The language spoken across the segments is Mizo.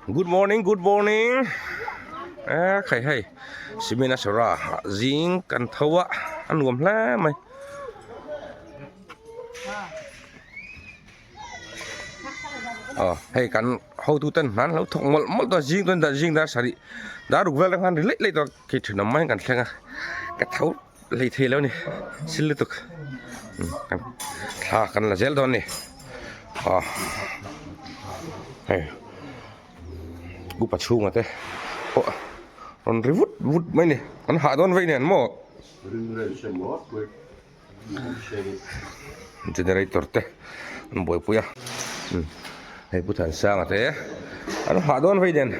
Good morning good morning e khai hei cement a sawr a zing kan tho a a nuam hle mai. Aw hei kan hotu ten hna an lo thawk mawlh mawlh tawh a zing chuan zing dar sarih dar ruk vel atang khan ri laih laih tawh a khi thenawm mai kan thleng a ka tho hlei thei lo a ni sil lutuk thla kan la zel dawn a ni aw hei upa chhunga te pawh rawn ri vut vut mai a ni an hah dawn vei nen maw. Generator te an buaipui a hei Pu Thansanga te an hah dawn vei nen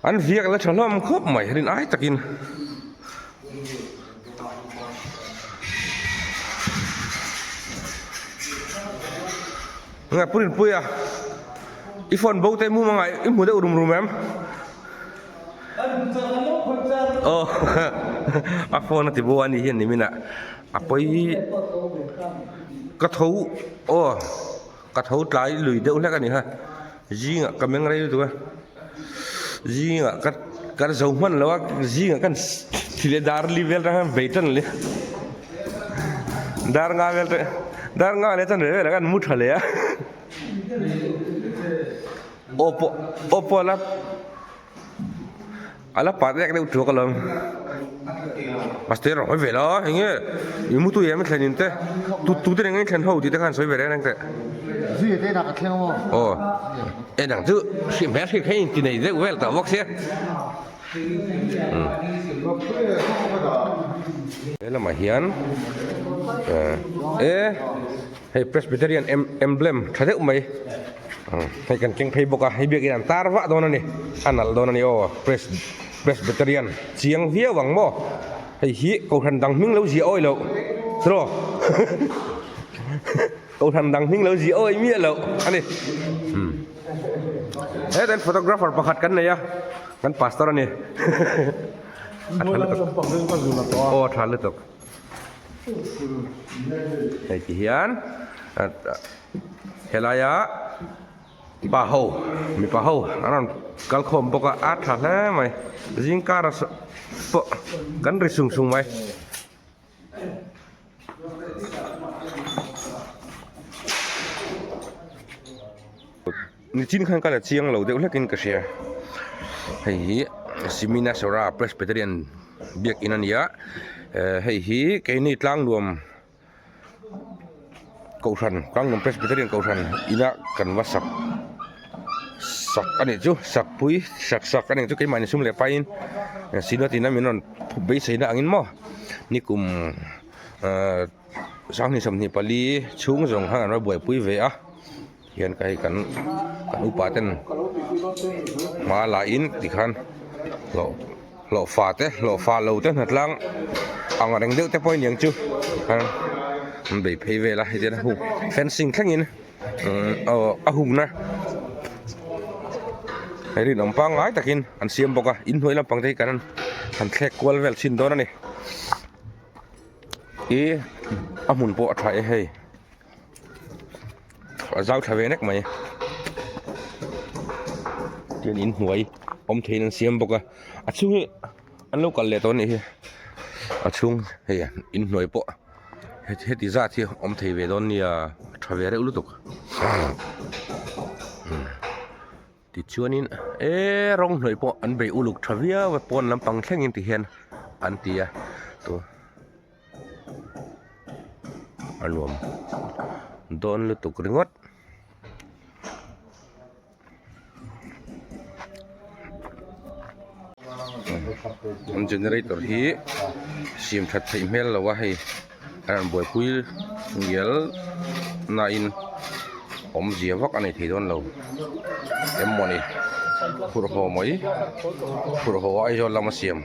an viak la tha hlawm khawp mai rin ai takin. Nge Pu Rinpuia i phone bo te mum angai i hmu deuh rum rum em? Aw a phone a ti bo a ni hian nimin ah a pawi ka tho aw ka tho tlai lui deuh hlek a ni kha zingah ka meng rei lutuk a zingah ka ka zo hman lo a zingah kan thil leh dar li vel atang hian bei tan leh dar nga vel te dar nga leh chan ve vel ah khan mu tha leh a. Aw pawh aw pawh ala ala pat rek deuh thuak alawm pastor a hawi ve lo eng nge i mu tui em thlen in te tu tu te eng thlen ho tih te khan sawi ve reng reng teh aw en ang chu hrilh hmel hrilh kha in ti nei deuh vel tawh bawk sia he lamah hian e. Hei Presbyterian emblem tha deuh mai hei kan keng phei bawk a hei biakin an tar vah dawn a ni a nalh dawn a ni aw Presbyterian chiang viau ang maw hei hi kohhran dang hming lo ziah awi loh tiraw kohhran dang hming lo ziah awi miah loh a ni hetan photographer pakhat kan nei a kan pastor a ni a tha lutuk aw a tha lutuk. Hei ti hian helaia pa ho mipa ho an rawn kal khawm bawk a a tha hle mai zing kar a pawh kan ri sung sung mai. Nichin khan ka la chiang lo deuh hlekin ka hria hei hi Simina Sora Presbyterian biakin a ni a hei hi keini tlangnuam kohhran tlangnuam Presbyterian kohhran ina kan va sak sak a nih chu sak pui sak sak a nih chu keimahni sum leh paiin Synod in a min rawn beiseina angin maw nikum Sanghnih 24 chhung zawng khan an va buaipui ve a. Hian ka hei kan kan upa ten hma la in tikhan hlawh hlawhfa te hlawhfa lo te hnatlang ang reng deuh te pawh a niang chu tikhan an bei phei vel a hei hian a hung fencing thlengin aw a hungna hei rinawm pangngai takin an siam bawk a inhnuai lampang te hi kan han thlek kual vel thin dawn a ni ih a hmun pawh a tha e hei. A zau tha ve nek mai tin in hnuai awm theiin an siam bawk a a chhung hi an lo kal leh tawh a nih hi a chhung hei in hnuai pawh heti zat hi awm thei ve dawn nia a tha ve reuh lutuk tichuanin eee rawng hnuai pawh an bei uluk tha viau a pawn lampang thlengin ti hian an ti a tu. A nuam dawn lutuk ringawt. An generator hi siam that theih hmel lo a hei an rawn buaipui ngial na in awmzia vak a nei thei dawn lo em mawni phurh haw mai phurh haw a Aizawl lama siam.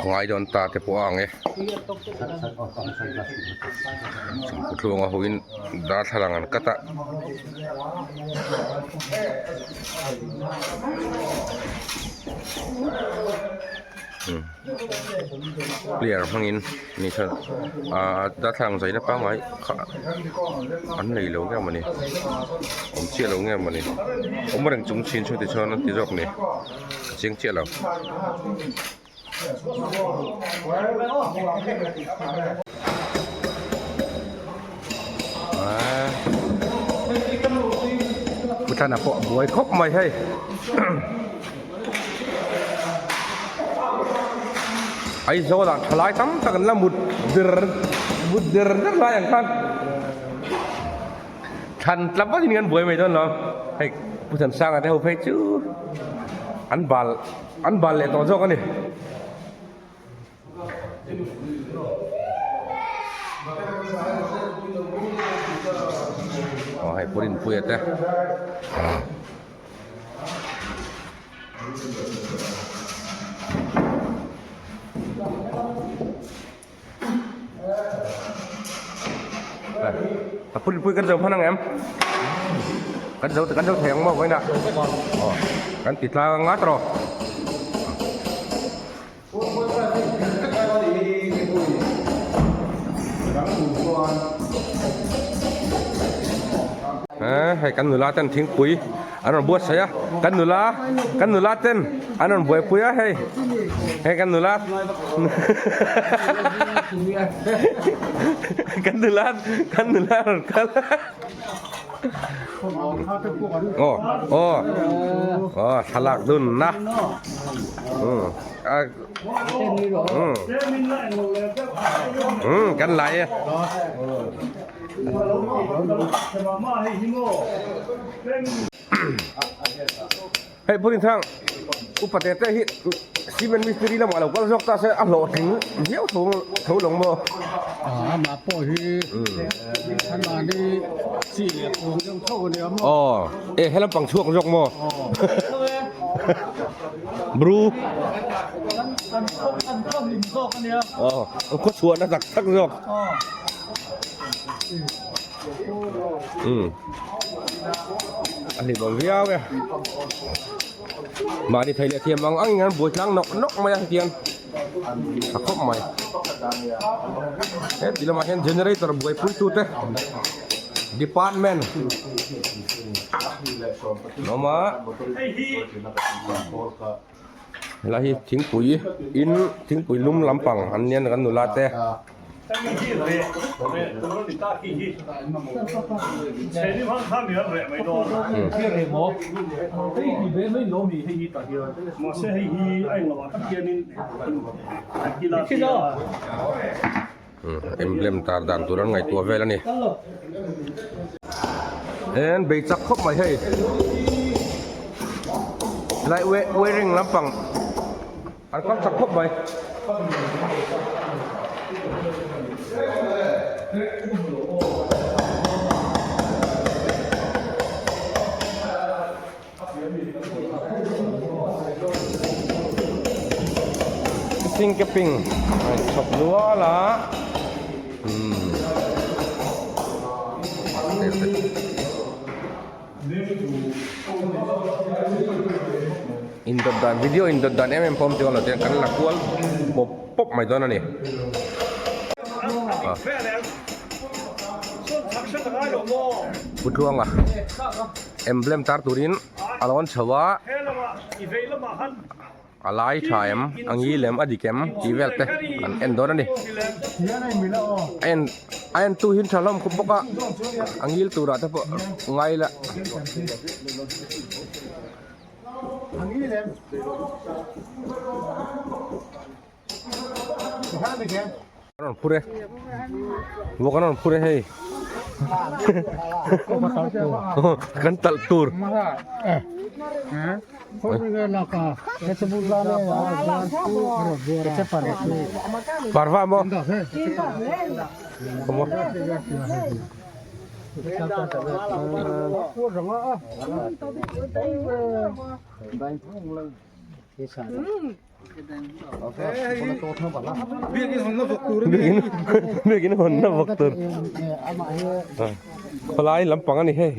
A ngai dawn ta te pawh a ang e. Kuthlunga hoin darthlalang an cut a. Plier hmangin ni chuan ahh darthlalang zaina pangngai kha an nei lo nge mawni awm chiah lo nge mawni awm reng chung chin chu tichuan an ti zawk ni a chiang chiah lo. Aaa Putlana pawh a buai khawp mai hei. Aizawl ah thalai tam tak an la mut der mut der der lai ang khan thlan tla vatin kan buai mai dawn lo hei Pu Thansanga te ho phei chu an bal an bal leh tawh zawk a ni. Aw hei Pu Rinpuia te. A pui pui kan zo hman ang em kan zo kan zo thei ang maw vawiinah aw kan ti tlang ang a tawh. Hei kan nula ten thingpui an rawn buatsaih a kan nula kan nula ten an rawn buaipui a hei hei kan nula kan nula kan nula rawn kal aw aw aw thlalak dun na kan lai e. Hei Pu Rinthang, upa te te hi cement mistiri lamah lo kal zawk ta se a hlawhtling viau tho tho lo maw? Amah pawh hi amahni chi leh kung deuh tho a nia maw? Aw, e he lampang chhuak zawk maw? Bru. An khaw hlim zawk a nia. Aw, an khaw chhuahna tak tak zawk. A hlimawm viau e mahni thei leh thiam ang angin an buai tlang nawk nawk mai a hetiang tha khawp mai he ti lamah hian generator buaipui tute department an awm a. Helai hi thingpui in thingpui lum lampang an nia kan nula te. Emblem tar dan tur an ngaihtuah vel a ni. En bei chak khawp mai hei. Lai wearing lampang an kal chak khawp mai. Singkeping a inchhawp nual a umm indawt dan video indawt dan em em pawh awm chuang lo te kan la kual pawp pawp mai dawn a ni. Putluanga. Emblem tar turin a lawn chho a, a lai tha em, a ngil em, a dik em tih vel te an en dawn a ni. A en a en tu hi tha hlawm khawp bawk a, a ngil turah te pawh ngai ila. An rawn phur e vawk an rawn phur e hei kan talh tur parva maw maw. Biakin hawnna vawk tur khawlai lampang a ni hei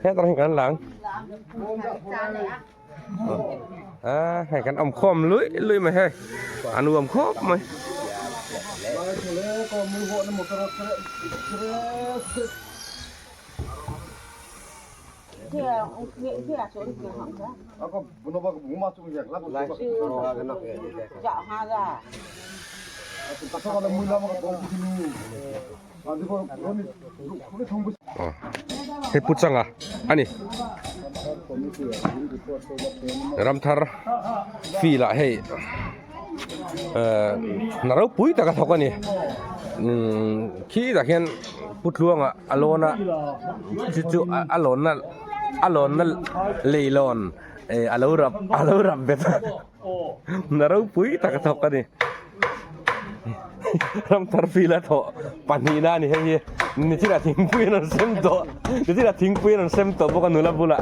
hetah hian kan lang. A hei kan awm khawm lui lui mai hei a nuam khawp mai. Hei pu changa a ni ramthar field ah hei hna ropui tak a thawk a ni khi tah khian pu tluanga a lawn a chu chu a lawnna a lawnna leilawn eh a lo rap a lo rap bet a hna ropui tak a thawk a ni ramthar field a thawh pahnihna a ni hei hi nichina thingpui an rawn sem tawh nichina thingpui an rawn sem tawh bawk a nula bulah.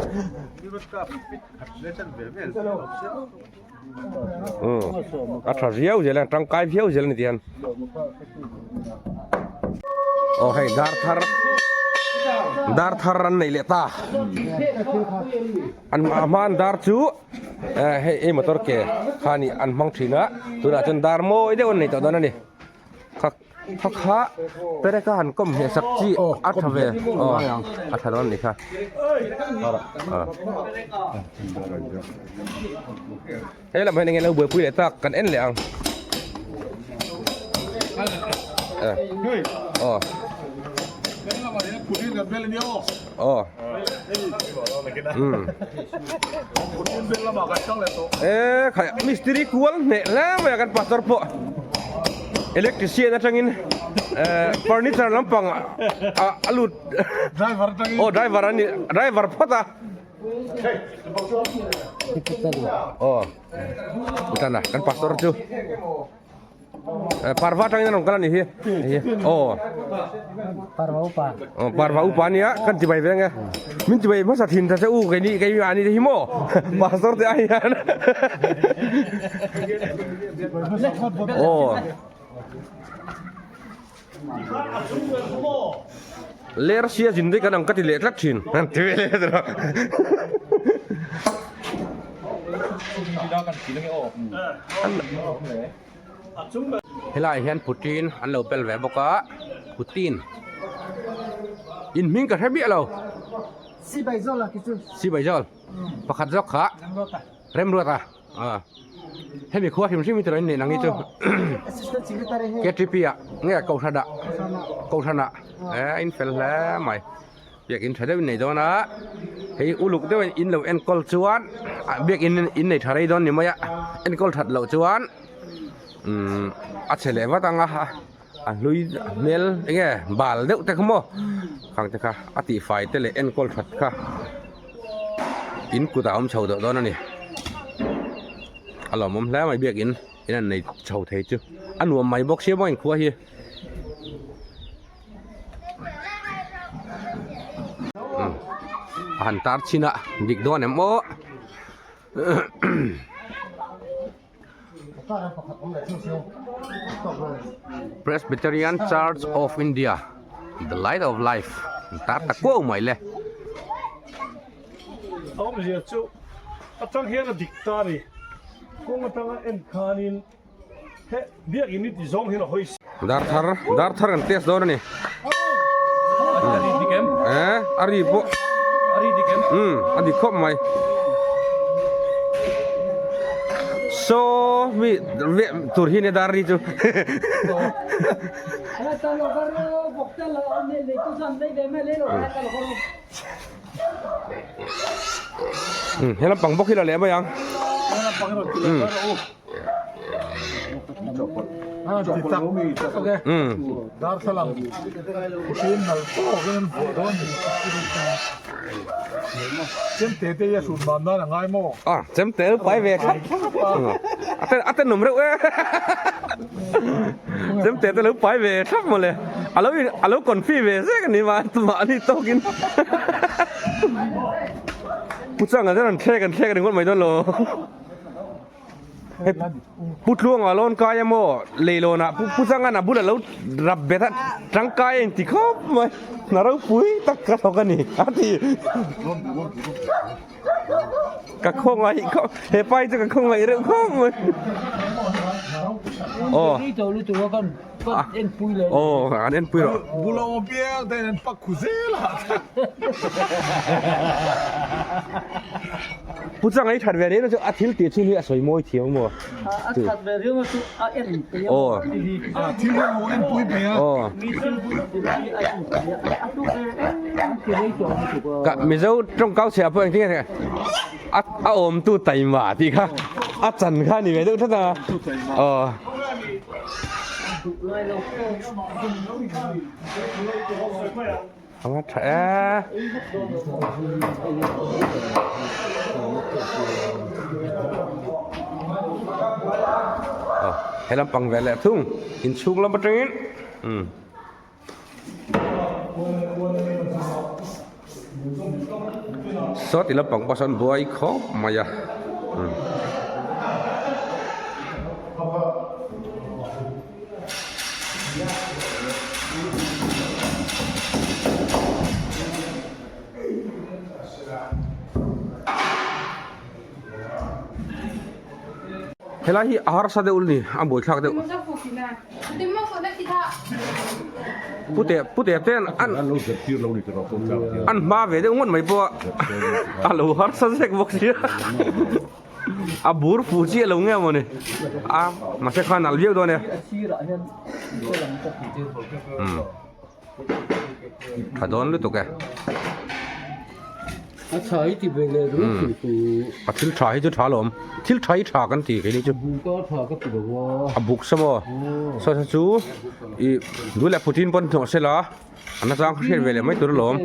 A tha viau zel a tangkai viau zel a ni tihian aw hei dar thar dar thar an nei leh ta an a hma an dar chu eh hei ei motor ke kha ni an hmang thin a tunah chuan dar mawi deuh an nei tawh dawn a ni kha kha kha perek a han kawm heh sak chi a tha ve aw a tha dawn a ni kha he lam hian enge lo buaipui leh tak kan en leh ang aw aw e khai mistiri kual hneh hle mai a kan pastor pawh electrician atangin furniture lampang a lut driver atangin aw driver a ni driver phawt a aw tana kan pastor chu Parva atangin an rawn kal a nih hi aw Parva upa aw Parva upa ania kan ti mai veng e min ti mai hmasa thin ta che u keini kei mahni te hi maw pastor te ai hian aw ler sia zin daih kan ang ka ti leh tlat thin an ti ve leh tawh helaiah hian putin an lo bel ve bawk a putin in hming ka hre miah lo sibaizol pakhat zawk kha remruata a hemi khua hrim hrim hi tawh in neih nang hi chu ktp ah nge kohhran ah kohhran ah eh in fel hle mai biakin tha deuh in nei dawn a hei uluk deuh in lo enkawl chuan biakin in nei tha rei dawn ni mai a enkawl that loh chuan umm a chhe leh vat ang a a hlui hmel enge bal deuh te kha maw khang te kha a tihfai te leh enkawl that kha in kutah a awm chho tawh dawn a ni a lawmawm hle mai biakin in an nei chho thei chu a nuam mai bawk sia maw inkhua hi. A han tar chhin a dik dawn em aw. Presbyterian Church of India the light of life an tar ta kuau mai le. Awmzia chu atang hian a dik ta a ni. Kawng atanga en khanin he biakin hi ti zawng hian a hawi si. Dar thar dar thar kan test dawn a ni. Eh a ri pawh a ri dik em? Um a dik khawp mai. Saw mi ve tur hi nia dar ri chu. He lampang bawk hi la leh mai ang. A chemte pai ve thlap a tenawm reuh e chemte te lo pai ve thlap mawle a lo a lo confi ve zek a ni mahni tawkin pu changa te rawn thlek an thlek a ni ngawt mai dawn lo. Hei Pu Tluanga lawn kai a maw leilawnah Pu Pu Changan a bula lo rap bet a tangkai a inti khawp mai hna ropui tak ka thawk a ni a ti. Ka khawngaih khawp he pa hi chu ka khawngaih reuh khawp mai. Aw. Aw an enpui rawh. Bula awm piang te an pak khu zel a. Pu Changa i that ve reng chu a thil tih chhung hi a sawi mawi thiam maw? A that ve reng chu a en pui a. Aw. A thil hi a en pui pei a. Aw. Mi thil hi a en pui a. A tluk ve em ti rei tawh lutuk a. Ka Mizo tawngkau chhia pawh engtin nge a a awmtu taima tih kha a chan kha a ni ve deuh tlat a. Aw. Anga tha e. Aw he lampang ve leh thung inchhung lam atangin umm. Saw ti lampang pawh sawn buai khawp mai a umm. Helai hi a harsa deuh ni a buaithlak deuh pute pute te an an hma ve deuh ngawt mai pawh a lo harsa zek bawk sia. A bur fu chiah lo nge mawni a mahse khan nalh viau dawn e umm tha dawn lutuk e umm a thil tha hi chu tha alawm thil tha hi tha kan ti keini chu a buk sa maw saw saw chu ih duh leh putin pawn hnawh se la a nachang hriat ve leh mai tur alawm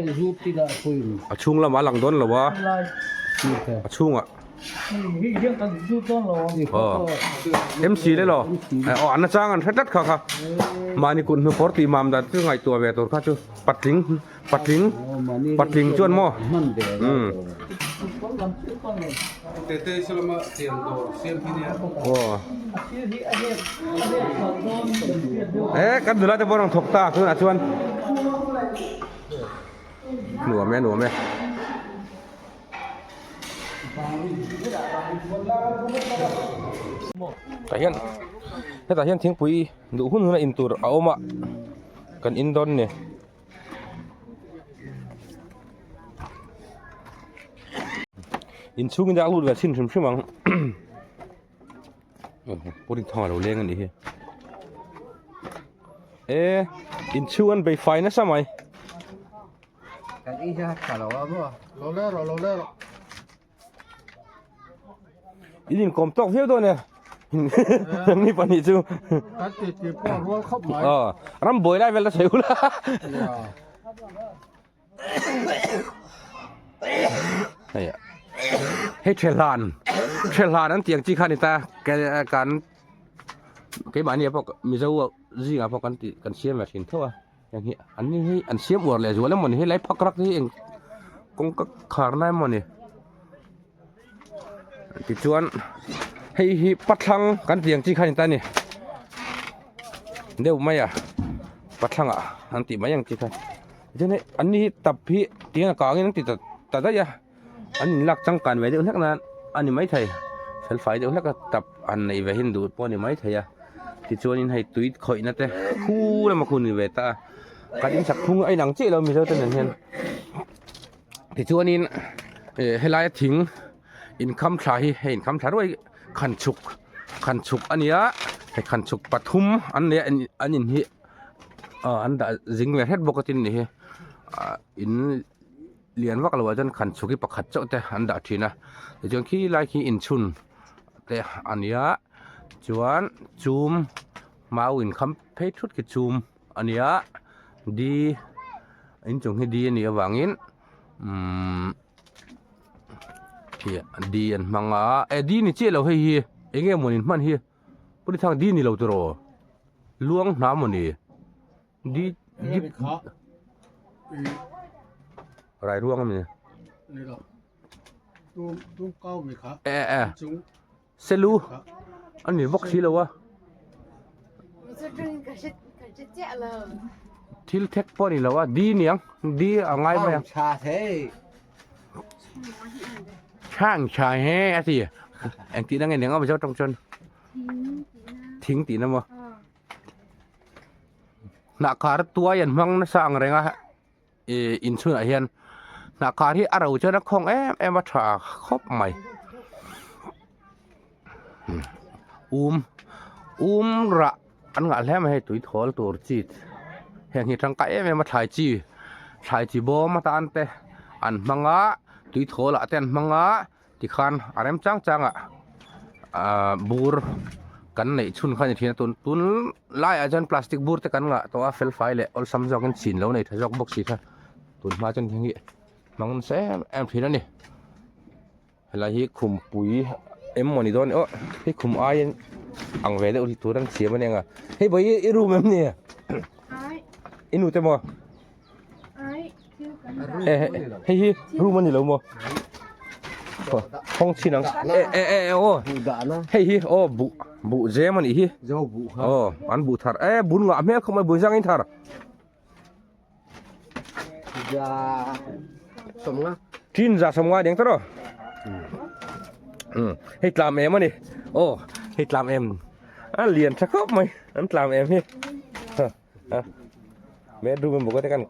a chhung lamah a lang dawn lo a a chhungah aw MC le law aw a nachang an hre tlat kha kha mahni kut hnu kawr tih mam dan chu ngaihtuah ve tur kha chu patling patling patling chuan maw umm aw e kan nula te pawh an rawn thawk ta tunah chuan nuam e nuam e. Tah hian hetah hian thingpui duh hun hun a in tur a awm a kan in dawn a ni. Inchhungin a lut ve chhin hrim hrim ang pawhin thang a lo leng a nih hi e inchhung an bei fai nasa mai. In inkawm tawk viau dawn e ni pahnih chu Kan ti ti pawh rual khawp mai. Aw ram buai lai vel ta sawi ula. Hei hei thehlan thehlan an tih ang chi kha a ni ta kan keimahni ah pawh mizo zingah pawh kan tih kan siam ve thin tho a. Heng hi an ni hi an siam uar leh zual emaw ni helai phak rak hi eng kawngka khar na emaw ni tichuan hei hi pathlang kan tih ang chi kha a ni ta a ni deuh mai a pathlang ah an tih mai ang chi kha tichuan hei an ni hi tap hi tiang a kangin an ti ta ta daih a an inlak changkan ve deuh hlek nan a ni maithei felfai deuh hlek a tap han neih ve hi an duh pawh a ni maithei a tichuanin hei tui khawihna te khu lama khu ni ve ta a kan insak phung a inang chiah lo mizo te nen hian tichuanin eh helaia thing inkham thla hi hei inkham thla ruai khan chhuk khan chhuk a ni a hei khan chhuk pathum an nei a an in hi ah an dah zing ve hret bawk a tin ni hi ah in. Lian vak loah chuan khan chhuk hi pakhat chauh te an dah thin a tichuan khi lai khi inchhun te a ni a chuan chum mau inkham phei thut khi chum a ni a di inchung hi di a nih avangin umm di an hmang a e di ni chiah lo hei hi eng nge mawni hman hi pawlithang di ni lo tiraw luang hna mawni. Di di Rai ruang ami Tum tum kau mi kha. E e. Selu. A ni bawk si lo a. Thil thek pawh a ni lo a, di niang, di a ngai mai ang. Chhang tha he a ti. Engtihna nge niang a Mizo tawng chuan? Thing tihna maw? Hnahkhar tuai an hmang nasa ang reng a. Ih inchhunah hian hnahkhar hi a ro chuan a khawng em em a tha khawp mai um um rah an ngah hle mai hei tui thawl tur chi heng hi tangkai em em a thlai chi thlai chi bawm atan te an hmang a tui thawl ah te an hmang a. Tikhan a rem chang chang ah ahh bur kan neih chhun kha a ni thin a tun tun laiah chuan plastic bur te kan ngah tawh a fel fai leh awlsam zawkin chin lo nei tha zawk bawk si kha tun hma chuan heng hi hmang nasa em em thin a ni helai hi khumpui em maw ni dawn aw hei khum aiin ang ve deuh tur an siam a ni ang a hei vawi i room em ni i nu te maw. Hei hi room a ni lo maw? Hawng chhin ang. E e e e aw. Hei hi aw buh buh zem a nih hi. Aw an buh thar e bun ngah hmel khawp mai bun zang in thar. Tin za sawmnga deng tawh. Hei tlam em a ni. Aw hei tlam em. A lian tha khawp mai an tlam em hi. Bedroom em bawk a te kan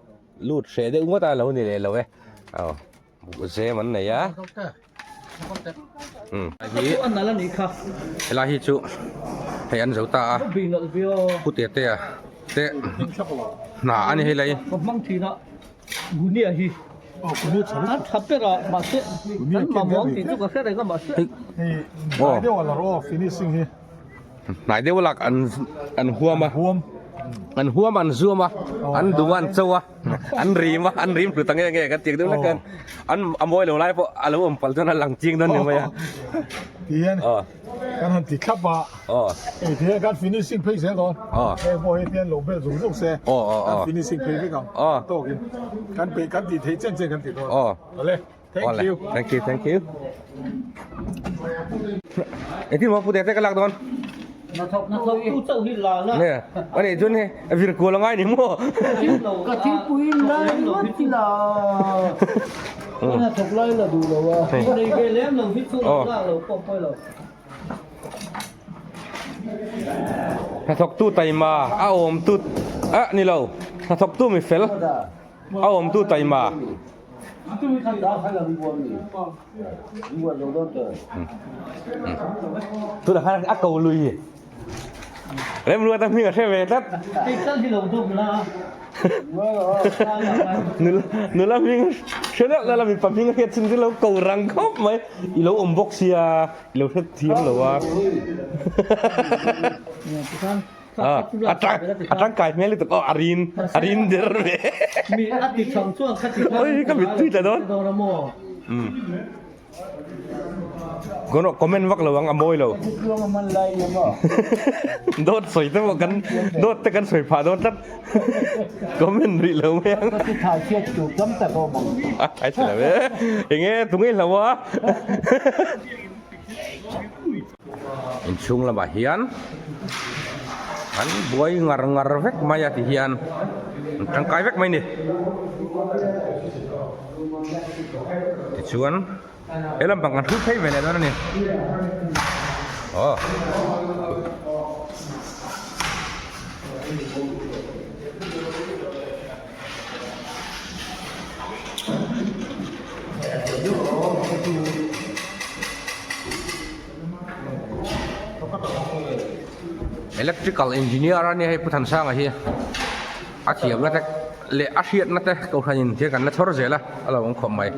lut hreh deuh ngawt a lo ni leh lo e aw buh zem an nei a um hi helai hi chu hei an zo ta a pu te te a te hna a ni hei lai Hnai deuh lak an an huam a an huam an zuam a an duh a an cho a an rim a an rim hlu ta nge nge kan tih deuh hlek hian an a mawi lo lai pawh a lo awm palh chuan a lang ching dawn ni mai a Tihian kan han ti thlap a hei tihian kan finishing phei zel dawn hei pawh hei tihian lo bel zung zung se kan finishing phei vek ang tawkin kan peih kan tih theih chen chen kan ti dawn awle. Thank you. Thank you, thank you. Engtin maw pute te ka lak dawn? Na thok na thok tu chauh hi la la. Ne, ani chun he vir kual angai ni maw? Ka thingpui lai ngawt la. Na thok lai la duh lo a. Nei ve lem lo hi chu la lo pawh pawi lo. Hnathawktu taima a awm tu a ni lo. Hnathawktu mi fel a awm tu taima. Tunah khan a ko lui Remruata hming a hre ve tlat. Nula hming hre deuh la mipa hming a hriat chhun chu lo ko rang khawp mai. I lo awm bawk sia i lo hre thiam lo a. A tangkai hmel lutuk aw a rin a rin der ve. Oi ka mittui tla dawn. Kono comment vak lo ang a mawi lo. Dawt sawi te pawh kan dawt te kan sawi phah dawn tlat. Comment rih lo mai ang. A thai chhe lo e. Enge tunge hlo a. Inchhung lamah hian an buai ngar ngar vek mai a ti hian an tangkai vek mai a ni tichuan he lampang kan hrut phei ve leh dawn a ni aw. Electrical engineer a nia hei Pu Thansanga hi a thiamna te leh a hriatna te kohhranin thil kan la chhawr zel a a lo awm khawp mai.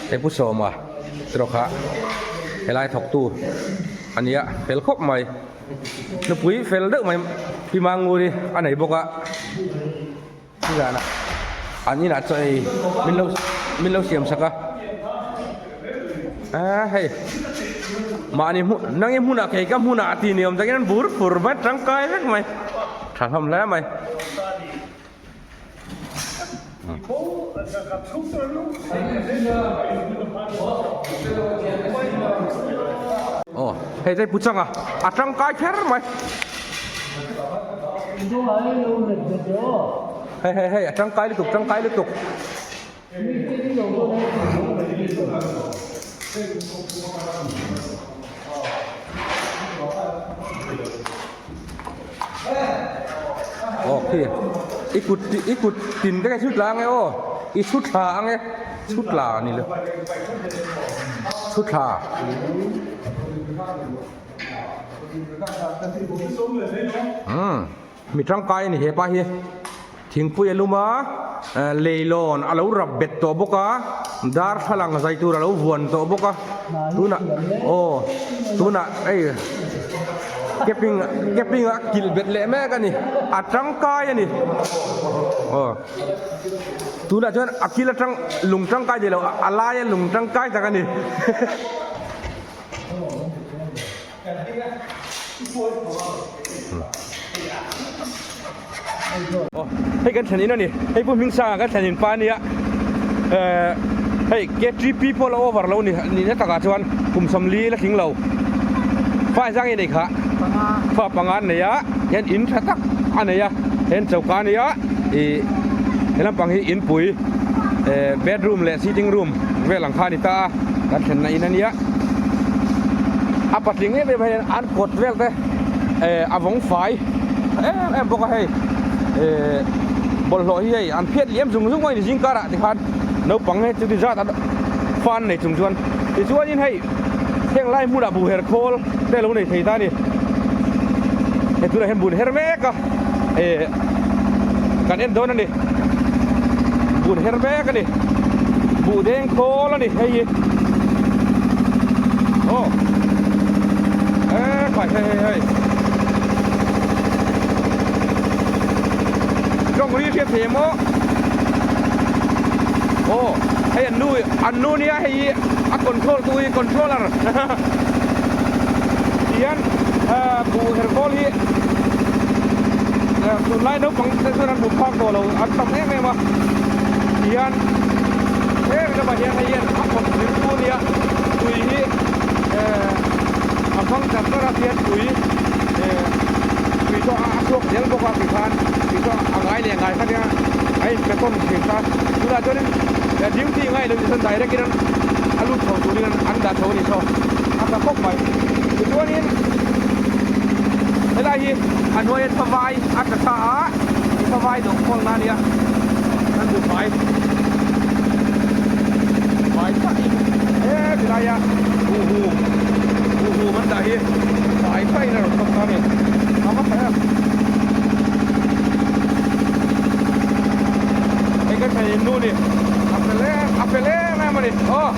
Hei Pu Sawma erawh kha helai thawktu a nia fel khawp mai nupui fel deuh mai Pi Manguri a nei bawk a. Chuzanah an inah chaw ei min lo min lo siam sak a a hei mahni hmun nang i hmunah kei ka hmunah a ti ni awm takin an bur fur mai tangkai vek mai tha hlawm hle mai. Aw hei te pu changa a tangkai kher mai. Hei hei hei a tangkai lutuk tangkai lutuk. Aw khi i kut i kut tin te ka chhut la ange aw i chhut thla ange chhut la a ni lo chhut thla. Umm mi tangkai a ni hepa hi thingpui a lum a leilawn a lo rap bet tawh bawk a darthlalang zai tur a lo vuan tawh bawk a tunah aw tunah hei camping camping a kilh bet leh mek a ni a tangkai a ni aw tunah chuan a kil atang lung tangkai ni lo a laia lung tangkai tak a ni. Hei kan thlen in a ni hei pu hming sanga kan thlen in pa ania ehh hei ktp pawh la over lo ni nihna takah chuan kum sawmli la tling lo fa zang i nei kha fa panga an nei a hian in tha tak a nei a hian choka a nia ih he lampang hi inpui ehh bedroom leh sitting room vel ang kha a ni ta a kan thlenna in a nia. A patling em em hian an kawt vel te eh a vawng fai em em bawk a hei eh bawlhhlawh hi hei an phiat liam zung zung mai a ni zing karah tikhan naupang he chuti zat an fan nei chung chuan tichuanin hei heng lai hmunah buh her khawl te lo nei thei ta a ni he tunah hian bun her mek a eh kan en dawn a ni bun her mek a ni buh deng khawl a ni hei hi. Aw eh khai hei hei hei tawng ri hriat thei maw aw hei an nu an nu nia hei hi a control tu hi controller tihian buh her kawl hi tunlai naupang te chuan an hmu phak tawh lo an tam em em a tihian heng lamah hian hei hian a kawt zir tu ania tui hi eh a hmang char char a khian tui eh tui chu a chhuak zel bawk a tikhan tui chu a ngai leh ngai kha nia a inpe tawn thin ta tunah chuanin duty ngai lo chuan direct in a lut chho turin an dah chho a ni saw a tha khawp mai tichuanin helai hi a hnuaia thavai a tla tha a thavai dawh khawlna a nia kan duh fai. Vai tak in he tilai a buh hum buh hum an dah hi vai tak in a rawn chhawk ta a ni a va tha em hei ka thei in nu ni a fel em a fel em em a ni aw.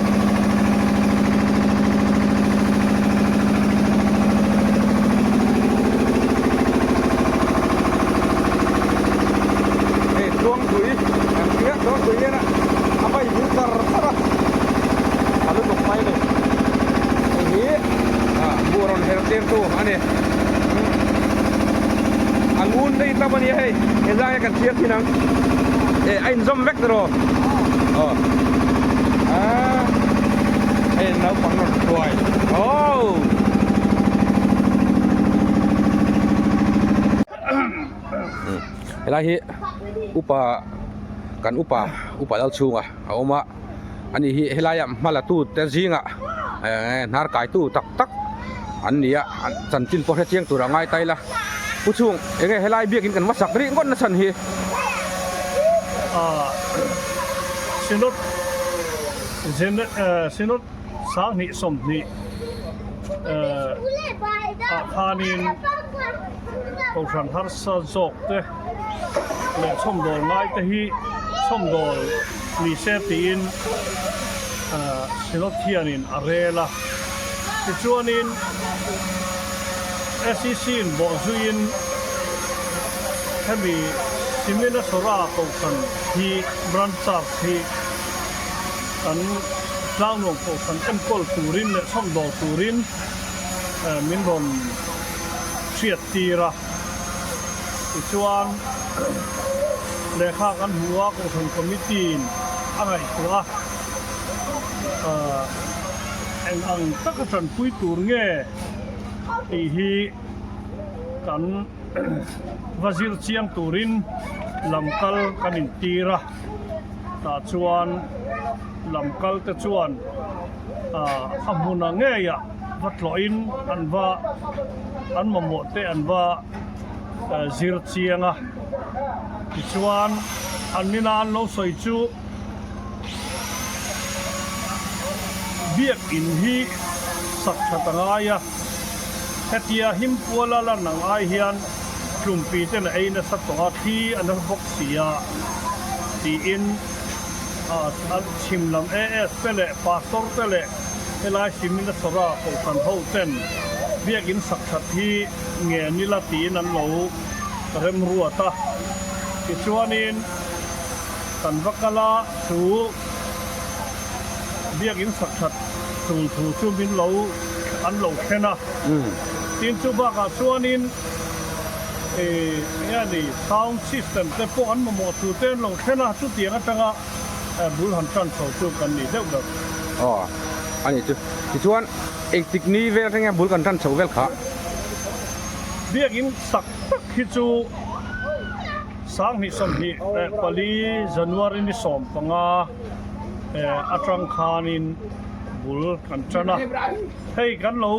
Hei Tluangpui an ti a Tluangpui hian a vai vil char char a a lutuk mai a ni hei hi buh rawn her tir tu a ni a ngun te hi tam a nia hei he zang hi kan thlir thin ang eh a inzawm vek tiraw aw ah hei naupang rawn hruai aww. Helai hi upa kan upa upa lal chhunga a awm a ani hi helai ah hma la tu te zingah eh hnar kai tu tak tak an ni a chanchin pawh hre chiang tur a ngai ta ila pu chhung eng nge helai biakin kan hmasak rih ngawt na chhan hi. Ah Synod Synod 20 20 ah khanin Kohhran harsa zawk te leh chhawmdawl ngai te hi chhawmdawl ni se tiin Synod hianin a rel a. Tichuanin SEC in bawhzuiin hemi Siminasora Kohhran hi Branch Church hi kan Tlangnuam Kohhran enkawl turin leh chhawmdawl turin min rawn hriat tir a, tichuan Lehkha kan hmu a, Kohhran Committee in a ngaihtuah a, eng ang taka tanpui tur nge tih hi kan va zir chiang turin lam kal kan intir a, tah chuan lam kal te chuan a hmunah ngeiah va tlawhin an va an mamawh te an va zir chiang a, tichuan an nina an lo sawi chu biakin hi sak that a ngai a, hetia himpuala lan ang ai hian tlumpi ten a ei nasa tawh a, thli a nasa bawk si a tiin an chhim lam AS te leh Pastor te leh helai Simina Sawra Kohhran ho ten biakin sak that hi nge nila tiin an lo remruat a, tichuanin kan va kal a, chu biakin sak that tul thu chu min lo an lo thlen a, tin chu bakah chuanin ih eng nge ni sound system te pawh an mamawh thu te an lo thlen a, chutiang atanga bul han tan chho chu kan ni deuh deuh. Aw a ni chu, tichuan engtik ni vel thleng hian bul kan tan chho vel kha. Biakin sak tak hi chu 2024 January ni 15 atang khanin bul kan tan a, hei kan lo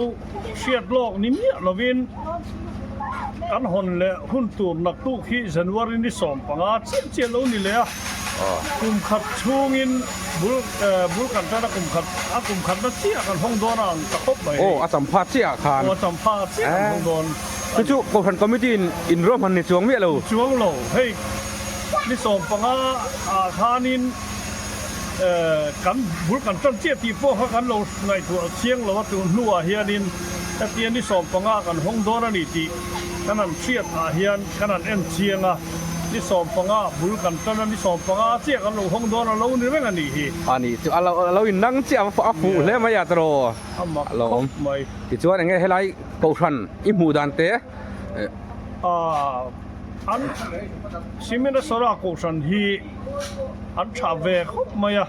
hriat lawk ni miah lovin kan hawn leh hun tur naktuk hi January ni 15 chiah chiah lo ni leh a. Kum khat chhungin bul bul kan tan a kum khat a kum khatna chiah kan hawng dawn a ang ta khawp mai hei. Aw a champha chiah ah khan. Aw a champha chiah kan hawng dawn. Chu chu Kohhran Committee in in ruahman ni chuang miah lo. Ni chuang lo hei ni 15 ah khanin kan bul kan tan chiah tih pawh kha kan lo ngaihtuah chiang lo a tun hnuah hianin hetia ni 15 kan hawng dawn a ni tih kan han hriat ah hian kan han en chiang a. Ni 15 bul kan tan a, ni 15 chiah kan lo hawng dawn a lo ni reng a nih hi. A nih chu a lo a lo in nang chiah a fuh hle mai a tiraw. A mak khawp mai. Tichuan eng nge helai Kohhran i hmuh dan te? A an Siminasara Kohhran hi an tha ve khawp mai a,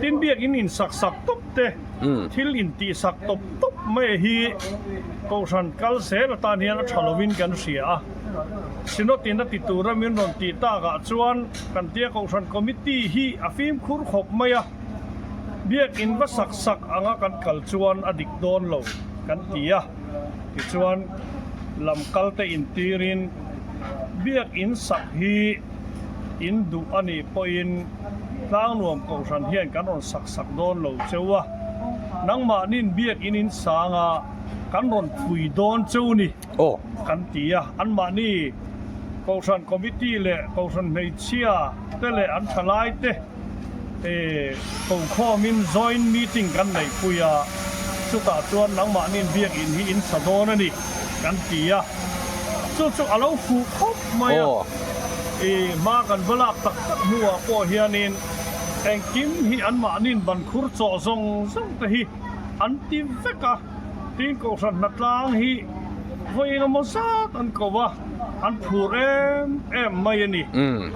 tin biakin in sak sak tawp te, thil in tih sak tawp tawp mai hi Kohhran kal zel atan hian a tha lovin kan hria a. Synod-in a ti tura min rawn tih takah chuan kan tia Kohhran Committee hi a fimkhur khawp mai a, biakin va sak sak anga kan kal chuan a dik dawn lo kan ti a, tichuan lam kalte intirin biakin sak hi in duh a nih pawhin Tlangnuam Kohhran hian kan rawn sak sak dawn lo cheu a, nangmahnin biakin in sanga kan rawn phui dawn cheu ni. Aw. Kan ti a, anmahni Kohhran Committee leh Kohhran hmeichhia te leh an thalai te kokhawmin joint meeting kan neihpui a, chutah chuan nangmahni'n biakin hi in sa dawn a ni kan ti a, chu chu a lo fuh khawp mai a, hma kan va lak tak tak hnuah pawh hianin engkim hi anmahni'n bankhur chawh zawng zawng te hi an ti vek a. Tin Kohhran hnatlang hi vawi engemaw zat an ko a, an phur em em mai a ni.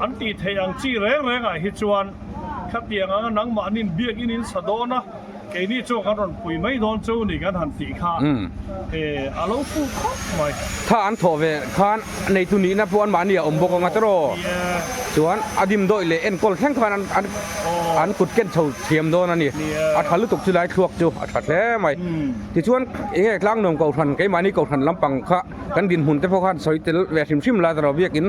An tih theih ang chi reng rengah hi chuan khatiang anga nangmahnin biakin in sa dawn a, keini chuan kan rawn pui mai dawn chu ni kan han tih kha a lo fuh khawp mai. Tha an thawh ve khan neitu nihna pawh anmahni a awm bawk ang a tiraw? Chuan a dimdawih leh enkawl thleng khan an an kut ken chho thiam dawn a ni. A tha lutuk chu lai thluak chu a tha hle mai. Tichuan eng nge Tlangnuam Kohhran keimahni Kohhran lampang kha kan dinhmun te pawh khan sawi tel ve hrim hrim la tiraw biakin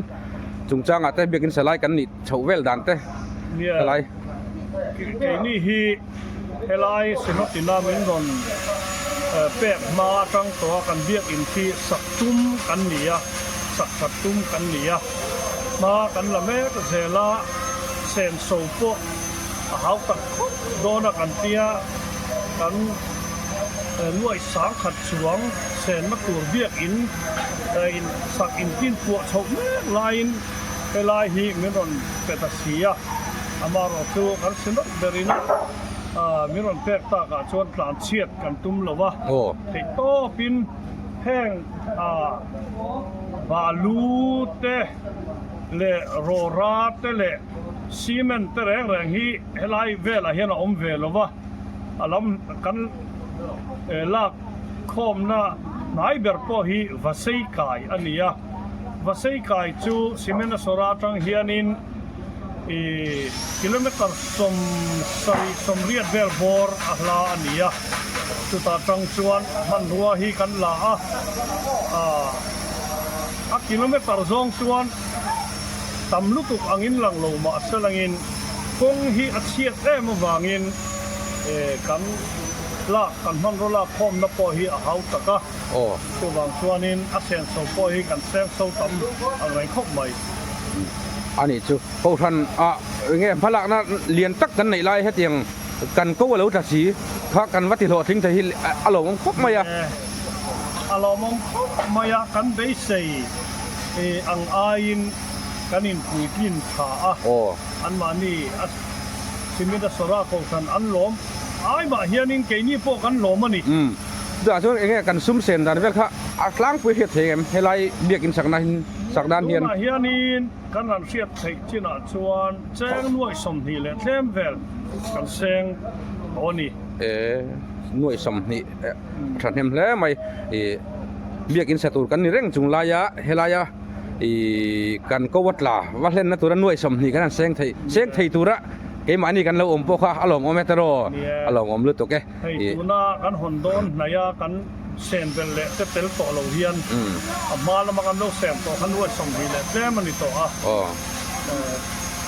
chungchangah te biakin salai kan nih chhoh vel dan te helai. Keini hi helai Synod-ina min rawn pek hma atang tawha kan biakin khi sak tum kan ni a, sak that tum kan ni a. Hma kan la mek zel a, senso pawh a hau tak khawp dawn a kan tia, kan nuaih sangkhat chuang senna tur biakin in sak intin puah chhoh mek laiin helai hi min rawn pe ta si a, amaherawh chu kan si nawlh berin min rawn pek takah chuan tlanchhiat kan tum lo a, theihtawpin heng balu te. leh rawra te leh cement te reng reng hi helai velah hian a awm ve lo va, a lam kan lak khawmna hnai ber pawh hi Vasei kai a ni a, Vasei kai chu cement a sawra atang hianin ih kilometer 70 80 vel bawr a hla a ni a, chutah tang chuan hmanrua hi kan la a, ah. A kilometer zawng chuan tam lutuk angin lang lo mah se langin kawng hi a chhiat em avangin kan lak kan hmanraw lak khawmna pawh hi a hau tak a, chuvang chuanin a senso pawh hi kan sengso tam ang reng khawp mai. A nih chu Kohhran ah enge hmalakna lian tak kan neih lai hetiang kan ko a lo tla si kha kan va ti hlawhtling thei hi a lawmawm khawp mai a. A lawmawm khawp mai a, kan beisei ang aiin kan inpuitlin tha a, anmahni a Simit a Sawra Kohhran an lawm ai mah hianin keini pawh kan lawm a ni. Umm, chutah chuan enge kan sum sen dan vel kha a tlangpui hriat thei em helai biakin sakna hin sak dan hian. Tunah hianin kan han hriat theih chinah chuan cheng nuaih 20 leh tlem vel kan seng tawh a ni. E, nuaih 20. Thahnem hle mai ih biakin sa tur kan ni reng chung laia helaia ih kan ko a tla va hlenna tura nuai 20 kan han seng thei seng thei tura keimahni kan lo awm pawh kha a lawmawm e tiraw a lawmawm lutuk e hei tuna kan hawn dawn hnaia kan sen belh leh te tel tawh lo hian a hma lama kan lo sen tawh kha nuai 20 leh tlem a ni tawh a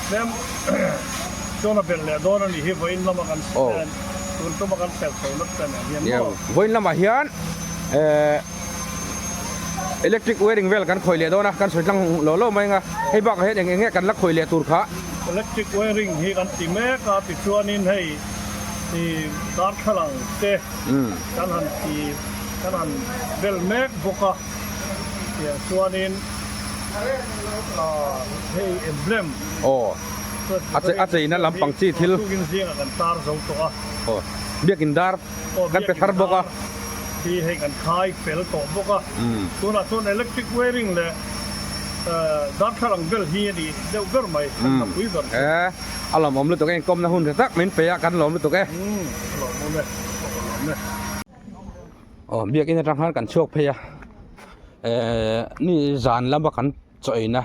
tlem chuan a belh leh dawn a nih hi vawiin lama kan sen Tun tuma kan hriat chho nat te nen hian maw? Vawiin lamah hian electric wiring vel kan khawih leh dawn a, kan sawi tlang lo lo mai ang a, hei bakah hian eng eng nge kan la khawih leh tur kha? Electric wiring hi kan ti mek a, tichuanin hei darthlalang te kan han ti kan han bel mek bawk a, tiang chuanin hei emblem. A cheina lampang chi thil. Aw, biakin dar kan pe thar bawk a. Hi hei kan khai fel tawh bawk a. Tunah chuan electric wiring leh darthlalang bel hi a ni deuh ber mai, kan hlapui ber chu. E, a lawmawm lutuk e, inkawmna hun tha tak min pe a, kan lawm lutuk e. A lawmawm e, a lawmawm e. Aw, biakin atang khan kan chhuak phei a, ni zan lama kan. Chaw eina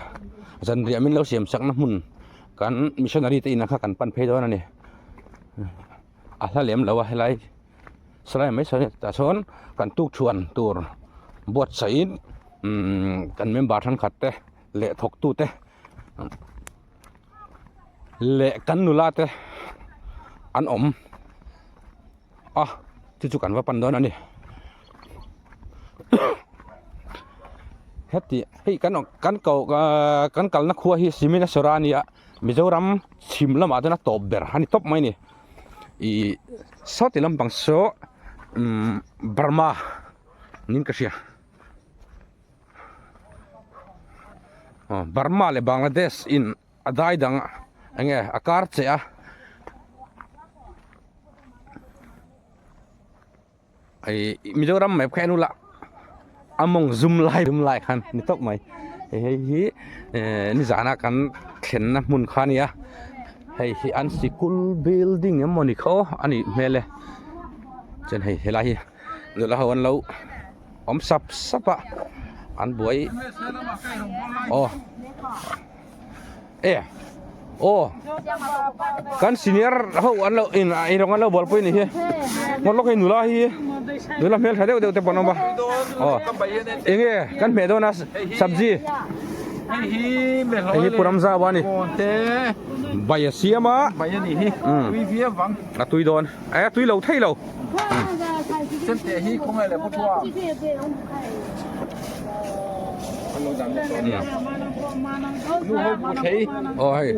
zanriah min lo siam sakna hmun kan missionary te inah kha kan pan phei dawn a ni a hla lem lo a helai salai mai sawn tah sawn kan tuk thuan tur buatsaih in umm kan member thenkhat te leh thawk tu te leh kan nula te an awm a chu chu kan va pan dawn a ni heti hei kan kan ko kan kalna khua hi cement a sawr a nia Mizoram chhim lamah chuan a tawp ber a ni tawp mai a ni ih sawti lampang saw umm Burma niin ka hria aw Burma leh Bangladesh in a dai dang eng nge a kar che a. Hei Mizoram map kha en ula a mawng zum lai zum lai khan ni tawp mai hei hei hi eh nizana kan thlenna hmun kha a nia hei hi an sikul building emaw ni khaw a nih hmel e chuan hei helai hi nula ho an lo awm sap sap a an buai aw. E aw kan senior ho an lo in ei rawng an lo bualpui ni hi ngawt lawk hei nula hi nula hmel tha deuh deuh te pawh an awm a aw enge kan hmeh dawn a sabji hei hi puram zau a ni bai a siam a a tui dawn a tui lo thei lo. Aw hei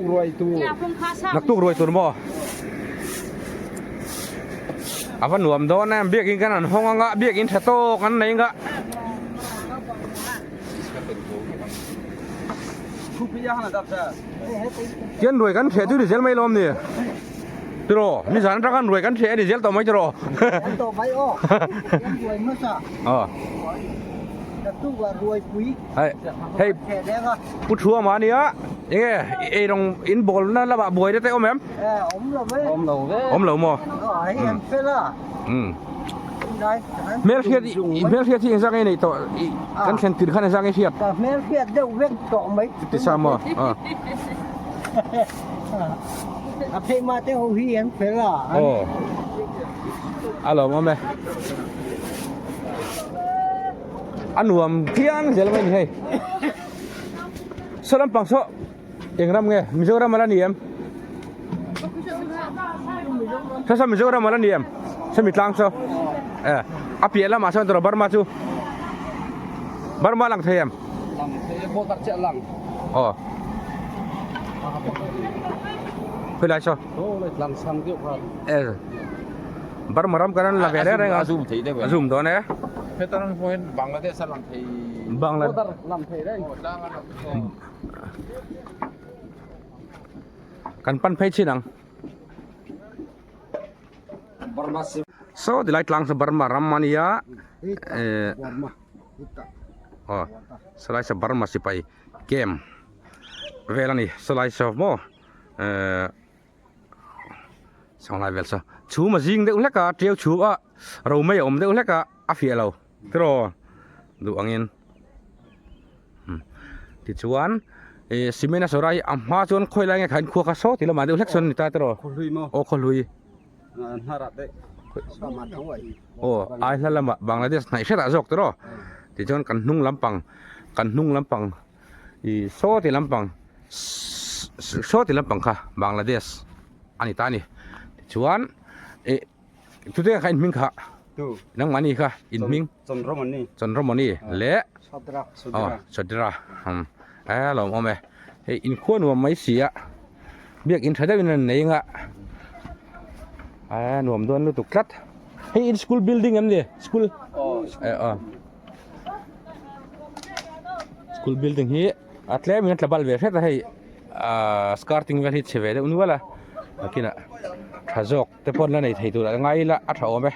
naktuk ruai tur maw a va nuam dawn em biakin kan an hawng anga biakin tha tawk an nei anga tian ruai kan hreh chu ni zel mai lawm ni tiraw nizan atang khan ruai kan hreh a ni zel tawh mai tiraw. Hei hei Pu Thuama ania enge eirawng in bawl na lamah buai na te awm em? Awm lo maw? Hmel hriat hmel hriat hi engzah nge neih tawh kan thlen tir khan engzah nge hriat? Ka hmel hriat deuh vek tawh mai. Ti sa maw? A phei mah te ho hi an fel a. Aw. A lawm awm e. A nuam tliang zel mai ni hei. Saw lampang saw eng ram nge Mizoram ala ni em? Saw saw Mizoram ala ni em? Saw mi tlang saw. Eh a piah lamah sawn tawrh Burma chu. Burma lang thei em? Lang thei e border chiah lang. Aw. Khawi lai saw? Lang sang deuh khan. Eh. Burma ram kan an la ve reng reng a. A zoom thei deuh A zoom dawn e. Heta ram pawh hian Bangladesh a lang thei. Bangladesh. Border lang thei reng. Tlang a lang thei. Kan pan phei chin ang. Burma sim. Saw tilai tlang saw Burma ram a nia. Eh. Aw. Sawlai saw Burma sipai camp vel a ni. Sawlai saw maw eh. Sawnglai vel saw chhum a zing deuh hlek a tiau chhum a ro mai a awm deuh hlek a a fiah lo tiraw duh angin tichuan ih cement a sawr a hi a hma chuan khawi lai nge kha in khua kha saw tih lamah deuh hlek sawn a ni ta tiraw aw khawhlui aw ai hla lamah Bangladesh hnaih hretah zawk tiraw tichuan kan hnung lampang kan hnung lampang. Ih saw ti lampang saw ti lampang kha Bangladesh a ni ta a ni tichuan ih tute kha in hming kha nangmahni kha in hming Chandramani leh aw Sadra a lawmawm e hei inkhua nuam mai si a biakin tha deuhin an nei anga a nuam dawn lutuk tlat hei in school building em ni school aw. School building hi a tlem in a tla bal ve hret a hei ahh skirting vel hi chhe ve deuh nual a nakinah tha zawk te pawn la nei thei tur a ngai ila a tha awm e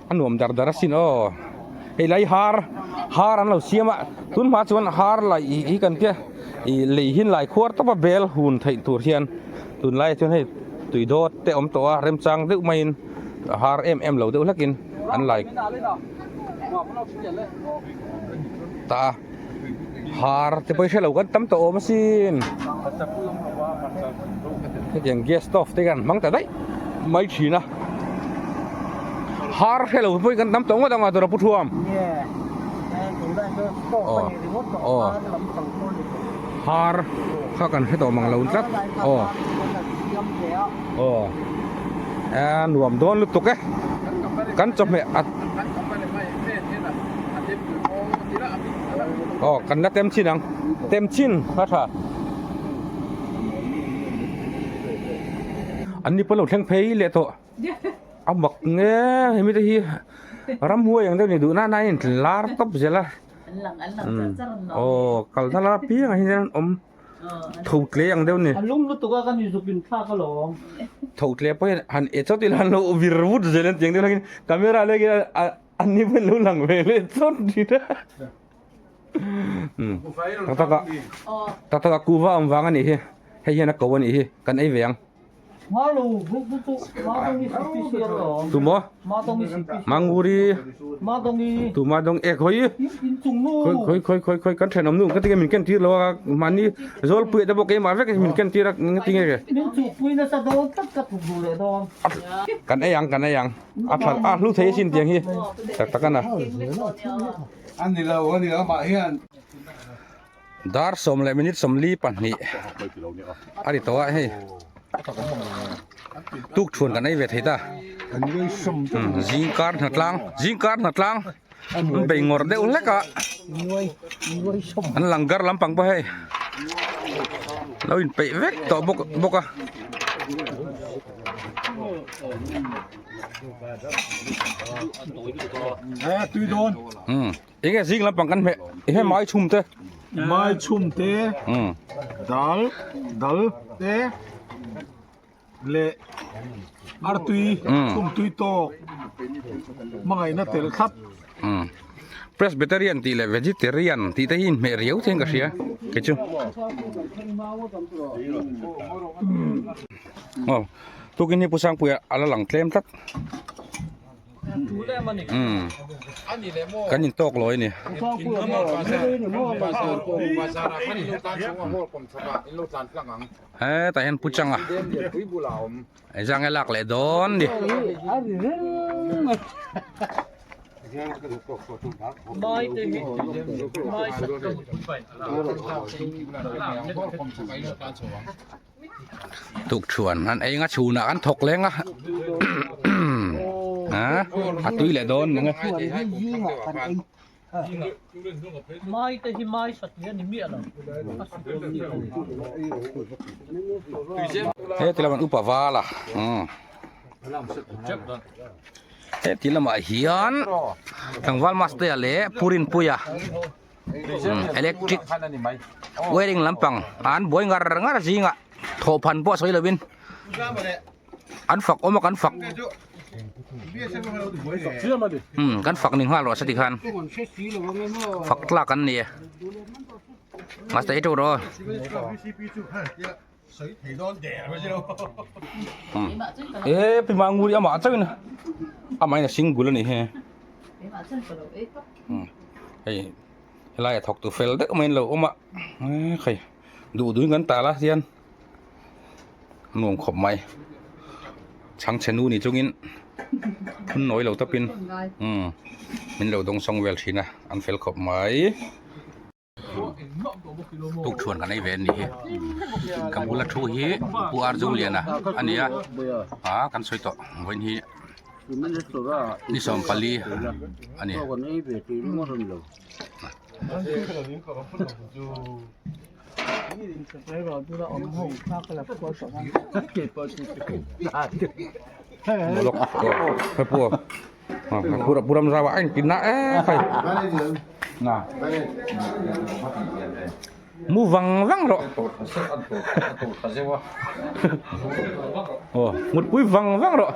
a nuam dar dar asin aw hei lai har har an lo siam a tun hma chuan har laih hi kan tia ih lei hin lai khuar tawp a bel hun theih tur hian tunlaiah chuan hei tui dawt te awm tawh a remchang deuh maiin. A har em em lo deuh hlakin an lai ta a har te pawh hi hrelo kan tam tawh awm asin hetiang gas stove te hian hmang ta daih mai thin a har hrelo pawh hi kan tam tawh ngawt ang a dawr a pu thuam aw aw har kha kan hre tawh mang lo tlat aw. Aw a nuam dawn lutuk e kan chawhmeh a aw kan la tem chin ang tem chin a tha an ni pawh lo thleng phei leh tawh a mak nge hemi te hi ramhuai ang deuh ni duh nana a in lar tawp zel a aw kal na la piangah hian an awm. Tho tle ang deuh ni. A lum lutuk a kan inzuk in thlak alawm. Tho tle pawh hian han e chawt ila an lo vir vut zel an tiang deuh hlak in camera lek in an ni pawh in lo lang ve leh chawt thin a. Tak tak a tak tak a kuva awm vang a nih hi hei hian a ko a nih hi kan ei ve ang. Tumaw? Manguri Tuma dawng e khawi khawi khawi khawi khawi kan thenawm nu ka tinge min ken tir lo a mahni zawlpuia te pawh keimah vek min ken tir a tinge ke kan ei ang kan ei ang a tha a hlu thei asin tiang hi tak tak ana Dar sawm leh minute 42 a ri tawh a hei tuk chhuan kan ei ve thei ta zing kar hna tlang zing kar hna tlang an bei ngawr deuh hlek a an langgar lampang pawh hei lo in peih vek tawh bawk bawk a. Enge zing lampang kan hmeh he mai chhum te. Mai chhum te. Dal dal te. Leh artui chhum tui tawk hmangaihna tel thlap. Presbyterian tih leh vegetarian tih te hi inhmeh riau chian ka hria kei chu. Aw tukin hi Pu Sangpuia a la lang tlem tlat. Umm kan in tawk lawi a ni. Hetah hian Pu Changa engzah nge lak leh dawn ni. Tukṭhuan an ei anga chhunah an thawk leng a a tui leh dawn ning e. Heti lamah upa val a heti lamah hian tlangval mastea leh purinpuia. Electric wiring lampang an buai ngar ngar zingah thawhphan pawh sawi lovin an fak awm a kan fak umm kan fak ni nghal rawh se tikhan fak tlak an ni e mahse ei teuh rawh aw. E pi ma nguri amah chauhin amahin a single a nih hi hei helai a thawk tu fel deuh mai an lo awm a hei duh duhin kan tal a hian nuam khawp mai chhangchhe nu ni chungin phun nawi lo tawpin min lo dawngsawng vel thin a an fel khawp mai. Tukṭhuan kan ei ve anih hi ka bula thu hi Pu Arzuliana a ni a ah kan sawi tawh vawiin hi ni 14 a ni. Pura ram zau a engtin na e khai na mu vang vang rawh aw mutpui vang vang rawh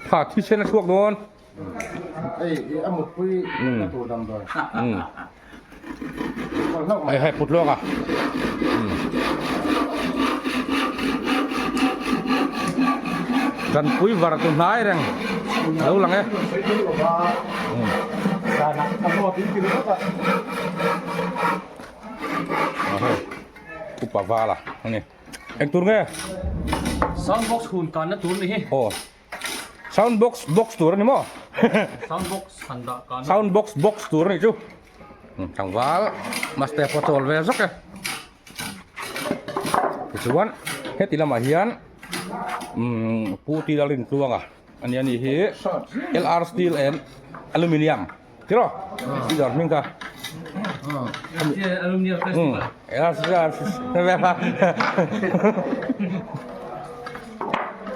kha thisen a chhuak dawn hei hei put luang a Tanpui var chu hnai reng lo lang e. Upa vala ani. Eng tur nge? Sound box hun kanna tur ni hi. Aw. Sound box box tur ani maw? Sound box han dah kan. Sound box box tur ani chu. Tlangval master pawh chawl ve zawk e. Tichuan heti lamah hian umm Pu Tila Rintluanga a ni a nih hi LR Steel and Aluminium tiraw i dawr hming kha Aluminium Festival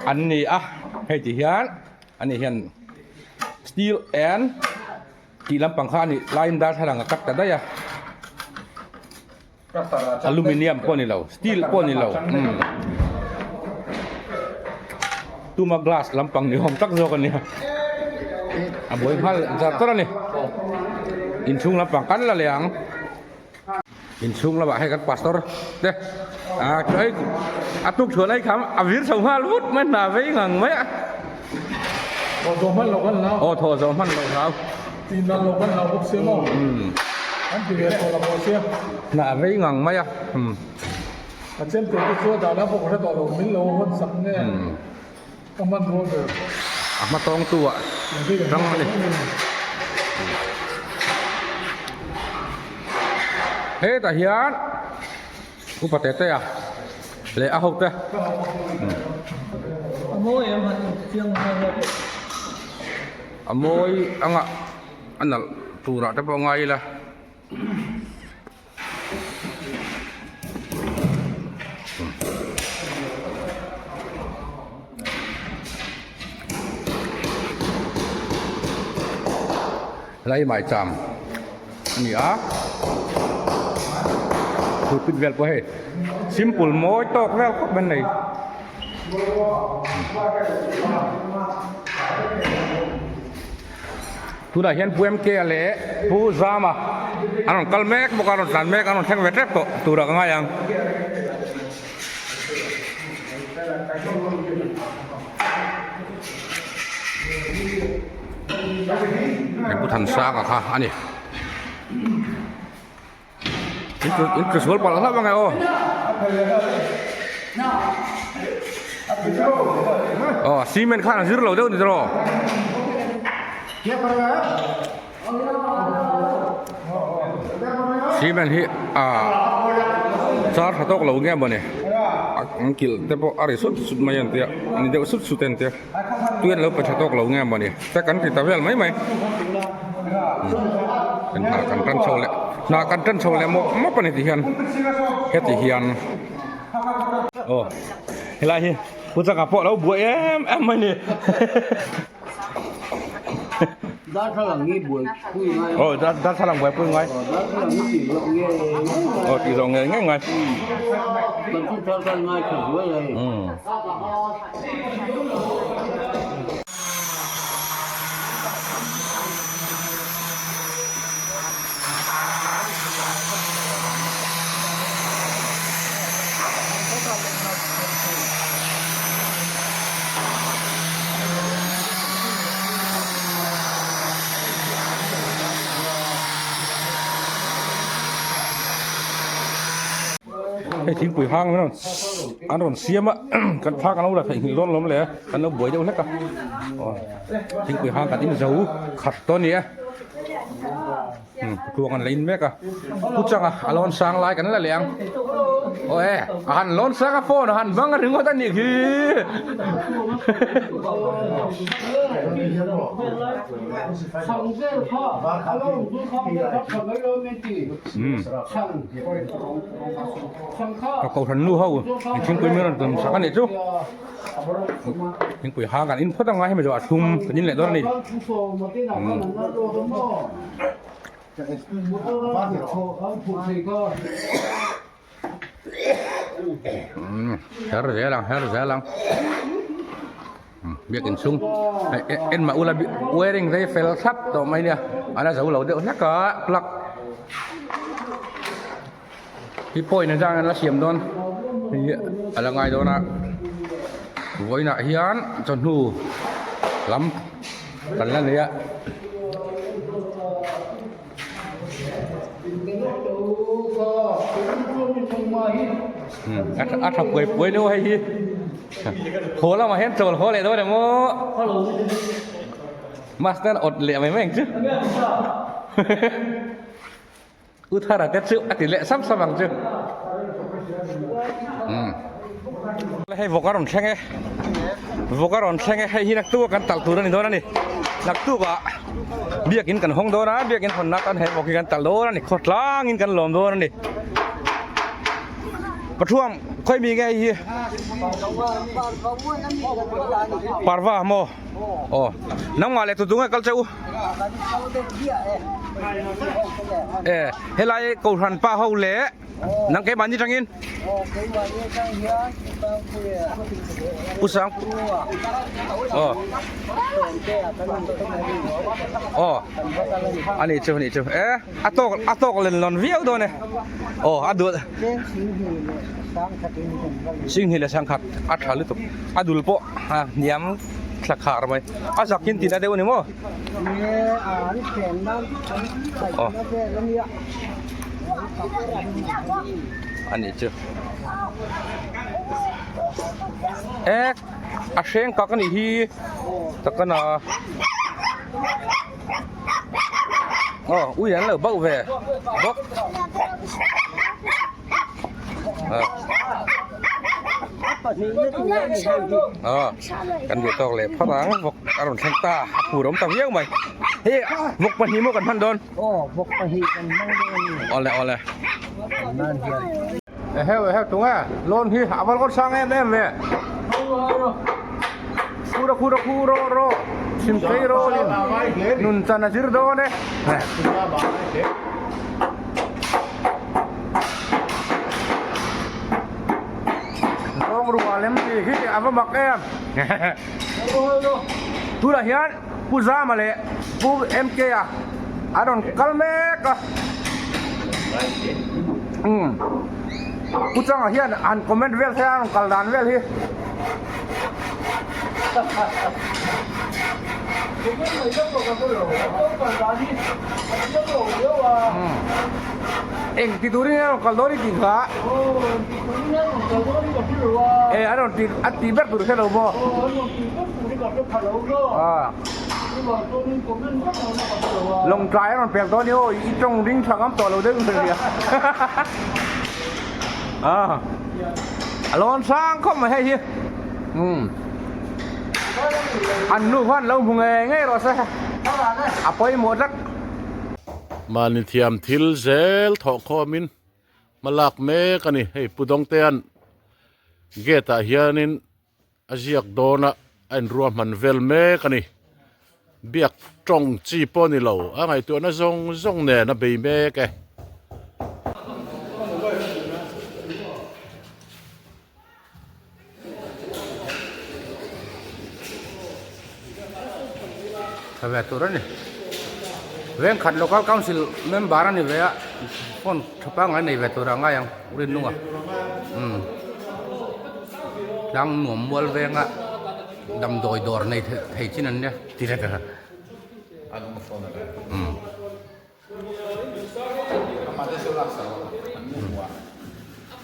an ni a hei ti hian ani hian steel and tih lampang kha a nih laiin darthlalang a cut ta daih a. Aluminium pawh ni lo steel pawh ni lo umm tuma glass lampang ni awm tak zawk a nia a buai nghal zar zar a ni inchhung lampang kan la leh ang inchhung lamah hei kan pastor te ah hei a tuk chhuah lai kha a vir chho nghal vut mai hna vei ngang mai a Aw zawh hman loh kan hlau. Aw thaw zawh hman loh hlau. Tin dan loh kan hlau bawk sia maw. Umm. An ti ve tawh lo maw sia. Hnah vei ngang mai a. Umm. A chem tur te chu a dah la bawk hre tawh lo min lo hawn sak nge. Ka hman rual ber. A hma tawng tu ah rang a ni. Hetah hian Upa teh teh a leh a ho te. A mawi em han inchiang nghal rawh. A mawi anga a nalh turah te pawh ngai ila. Lai mai cham a ni a pulpit vel pawh hei simple mawi tawk vel khawp mai a nei. Tunah hian Pu MK a leh Pu Zama an rawn kal mek bawk a, an rawn tlan mek a, an rawn thleng ve tep tawh turah ka ngai ang. Hei Pu Thansanga kha a ni. In tlu sual palh hlauh ange aw. Aw cement khan a zir lo deuh ni tawh. Cement hi a char tha tawk lo nge mawni an kilh te pawh a ri sut sut mai an tia ni deuh sut sut an tia tui an lo pe tha tawk lo nge mawni te kan ti ta vel mai mai hna kan tan chho leh hna kan tan chho leh mawp mawp a ni ti hian heti hian aw helai hi pu chaka pawh a lo buai em em mai ni. Darthlalang hi buaipui ngai. Aw darthlalang buaipui ngai. Darthlalang hi tih zawh nge nge. Aw tih zawh nge nge ngai. Kan thil thar kan ngai tha zuai a hei. Hei thingpui hang an rawn an rawn siam a kan thla kan lo la theihnghilh dawn alawm le kan lo buai deuh hlek a aw thingpui hang kan in zo khat tawh a ni e tluang an la in mek a pu changa a lawn sang lai kan la leh ang aw e a han lawn sang a phone a han bang a ringawt a nih khi ka kohhran nu ho thingpui min rawn tum sak a nih chu. Thingpui hang kan in phawt ang a hemi zawh a thlum kan in leh dawn a ni. Her zel ang her zel ang biakin chhung en mah ula wearing rei fel thlap tawh mai nia a la zo lo deuh hlek a plug Hi point a zang an la siam dawn hi a la ngai dawn a vawiinah hian chawhnu lam kan la nei a. A tha puai puai deuh hei hi haw lamah hian chawl haw leh dawn em aw master awt leh mai mai ang chu. U Thara te chu a ti leh sam sam ang chu. Umm. Hei vawk a rawn thleng e. Vawk a rawn thleng e. Hei hi naktuk a kan talh tur a ni dawn a ni. Naktuk ah biakin kan hawng dawn a, biakin hawn na tan he vawk hi kan talh dawn a ni. Khawtlang in kan lawm dawn a ni. Pathuam khawi mi nge hei hi? Parva maw? Aw. Nangmah leh tutu nge kal che u? E helai kohhran pa ho leh nang keimahni atangin Pu Sang aw aw ani chu ani chu e a tawk a tawk len lawn viau dawn e aw a duh Singhnih leh sangkhat a tha lutuk a dul pawh a hniam thla khar mai a zak in tina deuh a ni maw aw a nih chu e a hreng kak a nih hi takana aw ui an lo bauh ve bawk. Kan duh tawk leh phawt ang vawk a rawn thleng ta a phur awm ta viau mai hei vawk pahnih maw kan hman dawn awle awle eheu eheu tunge loan hi a va rawn sang em em ve khura khura khuro ro chhimphei rawlin nun chan a zir dawn e. kawng rual em tih hi a va mak em. Tunah hian Pu Zama leh Pu MK a an rawn kal mek a. Umm Pu Changa hian han comment vel thei a, a rawn kal dan vel hi. Eng ti turin a rawn kal dawn i tih kha? E a rawn ti a ti ber tur hre lo maw? Lawngtlai a rawn pek dawn i aw i tawng ring tha ngam tawh lo deuh in ka hria. A lawn hrang khawp mai hei hi. Umm. An nu khan lo hmu ngei ngei rawh se. A pawimawh tlat. Mahni thiam thil zel thawh khawmin hma lak mek a ni. Hei Pu Dawngtea'n gate ah hianin a ziak dawn a, a inruahman vel mek a ni. Biak tawng chi pawh a ni lo, a ngaihtuahna zawng zawng nen a bei mek e. Tha ve tur a ni. Vengkhat local council member a ni ve a, phone tha pangngai nei ve tur a ngai ang Rinnunga. Umm tlang nuam mual venga damdawi dawr nei thei chin an nia ti ret a. Umm.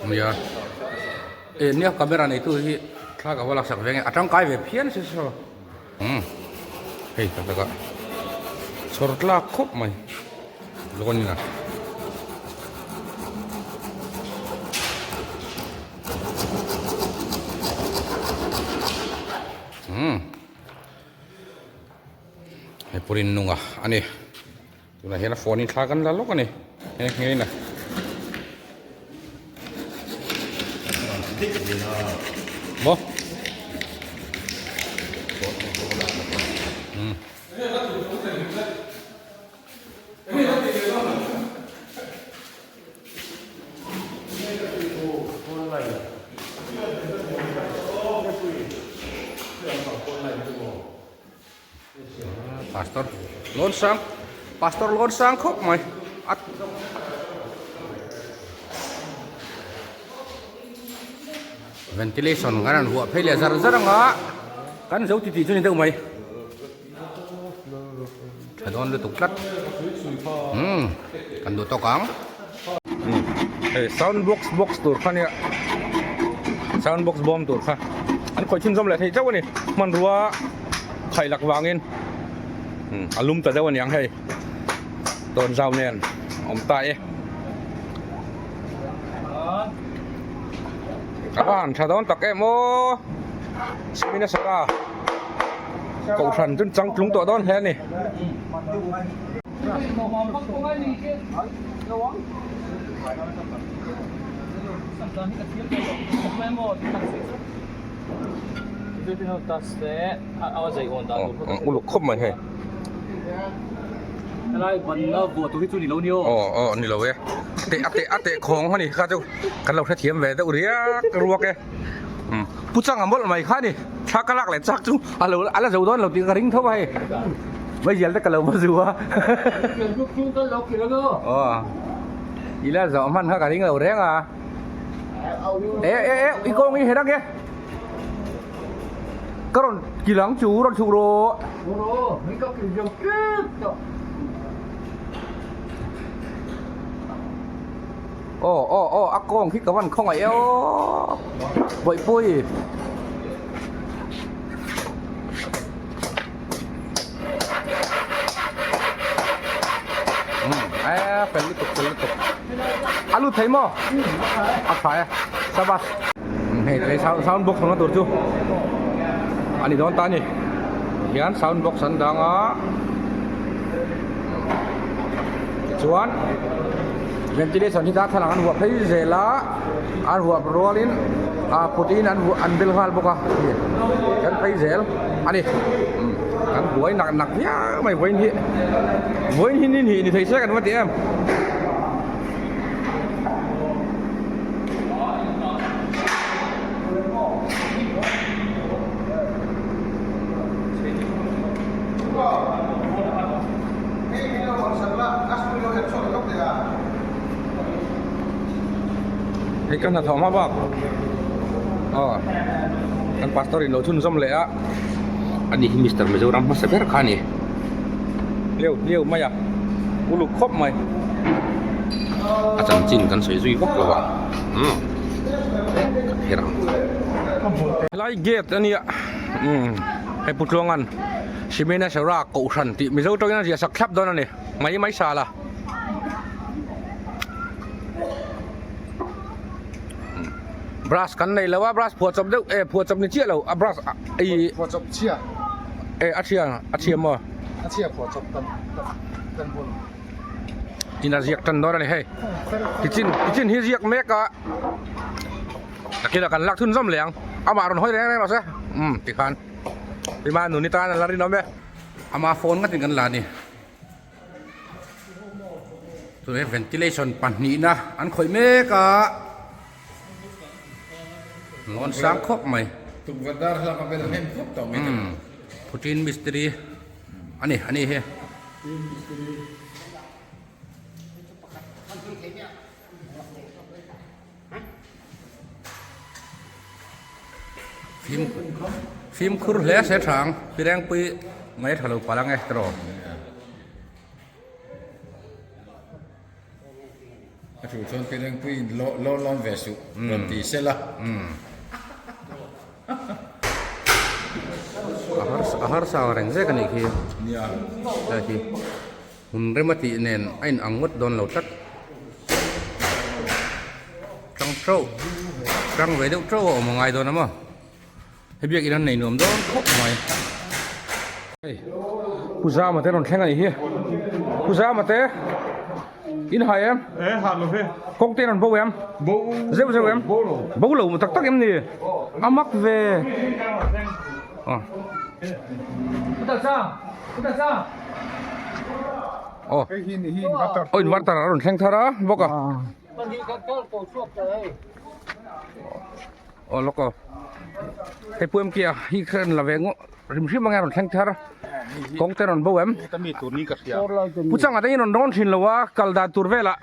Nia e nia camera nei tu hi thla ka va laksak ve nge a tangkai ve phian se saw umm hei tak tak a chhawr tlak khawp mai lawn in a. Umm. Hei purin nunga a ni tunah hian a phone in thla kan la lawk a ni he ngei na maw umm. Pastor lawn sang pastor lawn sang khawp mai a ventilation kan han huah phei leh zar zar anga kan zo titih chu ni deuh mai. Tha dawn lutuk tlat. Umm kan duh tawk ang. Hei sound box box tur kha nia sound box bawm tur kha an khawih chhunzawm leh thei chauh a ni hmanrua khaih lak vangin a lum ta deuh a niang hei tawn zau nen awm ta e. A va han tha dawn tak em aw Simina Sara. Kohhran chu chang tlung tawh dawn hle a ni. Uluk khawp mai hei. Aw aw ni lo e. A teh a teh khawng a ni kha chu kan lo hrethiam ve deuh riak ruak e. Pu Changa mawlh mai kha a ni. Thla ka lak leh chak chu a lo a la zo dawn lo tih ka ring tho a hei. Meizial te ka lo va zu a. Aw i la zawh hman kha ka ring lo reng a. E e e i kawng i her ang e. Ka rawn kil ang chu rawn chhuk rawh. Aw aw aw a kawng khi ka van khawngaih e aw bawihpui umm e fel lutuk fel lutuk a lut thei maw a tha e sabas hei tlai sound sound box awmna tur chu a ni dawn ta a ni hian sound box an dang a tichuan. Ventilation hi darthlalang an huah phei zel a, an huah rualin ah putin an huah an bel nghal bawk a kan phei zel a ni kan buai nak nak viau mai vawiin hi vawiin hi ni hnih ni thei se kan va ti em. Hei ka hnathawh hma bak aw kan pastor in lo chhunzawm leh a ani hi Mister Mizoram hmasa ber kha a ni hliau hliau mai a uluk khawp mai a chanchin kan sawi zui vak lo ang umm ka kher ang helai gate a nia umm hei Pu Tluanga'n Simena Sora Kohhran tih Mizo tawngin a ziah sak thlap dawn a ni mai mai sala. Brush kan nei lo a brush phuah chawp deuh eh phuah chawp ni chiah lo a brush i phuah chawp chhia eh a chhia a chhia maw a chhia phuah chawp kan kan bul tin a ziak tan dawn a ni hei tichin tichin hi ziak mek a takin a kan lak chhunzawm leh ang amah rawn hawi reng reng rawh se umm tikhan tima nuni tan a la rinawm e ama phone ngatin kan la a ni. Tunah hian ventilation pahnihna an khawih mek a lawn sang khawp mai Tukverh dar hlak a bel hnem khawp tawh mai te. Putin mistiri a ni a ni hi. Fimkhur hle se tha ang Pirengpui mai tha lo palh ang e tiraw. A thu chuan Pirengpui in lo lawm ve suh rawn ti se la. A harsa ang reng zek a nih khi. Nia. Lai khi. Hmun rem a tih nen a in ang ngawt dawn lo tlat. Tang teuh tang ve deuh teuh a awm a ngai dawn a maw. Hei biakin an nei nuam dawn khawp mai. Hei Pu Zama te rawn thleng a nih hi. Pu Zama te in hai em? E ha lo ve. Kawng te rawn bo em? Bo. Zeuh zeuh em? Bo lo. Bo lo tak tak em ni? A mak ve. Aw. Aw. Aw inverter a rawn thleng thar a bawk a. Aw lawk aw. Hei pu em kia hi khan la ve ngawh hrim hrim ang a rawn thleng thar a. Kawng te rawn bo em? Pu changa te in rawn rawn thin lo a kal dan tur velah.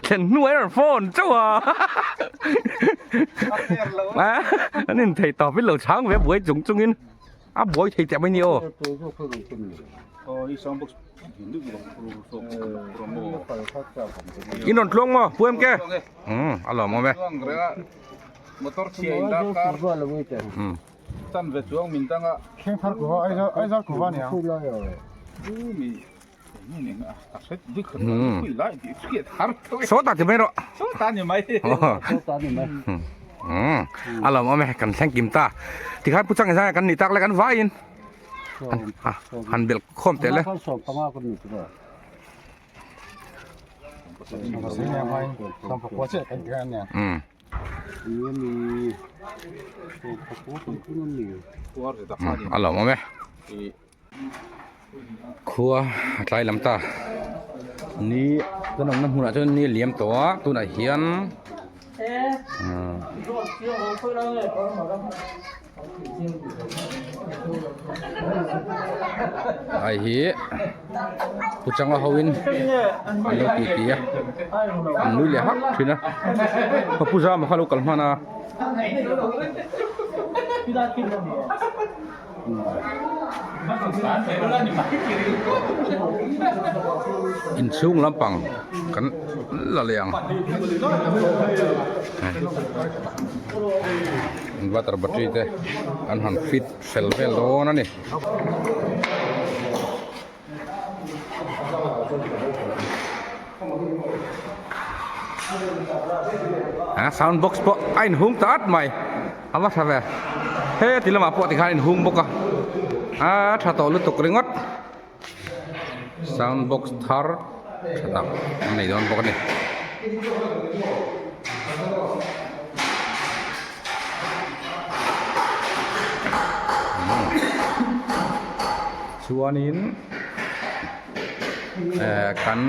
Thlen hnu a rawn phone chauh a an in thei tawp in lo chhang ve buai chung chung in a buai thei teh mai ni aw in rawn tluang maw pu em ke a lawm awm e Chan ve chuang min dang a. Thleng thar kuva Aizawl Aizawl kuva ni ang. Saw ta ti mai rawh. Saw ta ni mai. A lawm awm e kan thleng kim ta. Tikhan pu chang zai kan ni tak le kan vai in. Han bel khawm teh le. A lawm awm e khua a tlai lam ta ni kan awmna hmunah chuan ni a liam tawh a tunah hian Ai hi pu changa ho in an lo ti ti a an nui leh hak thin a ka pu zama kha lo kal hman a. Inchhung lampang kan la leh ang inverter battery te an han fit fel vel dawn a ni. A sound box pawh a inhung ta at mai a va tha ve he ti lamah pawh tikhan a inhung bawk a a tha tawh lutuk ringawt sound box thar tha tak a nei dawn bawk a ni. Chuanin eh kan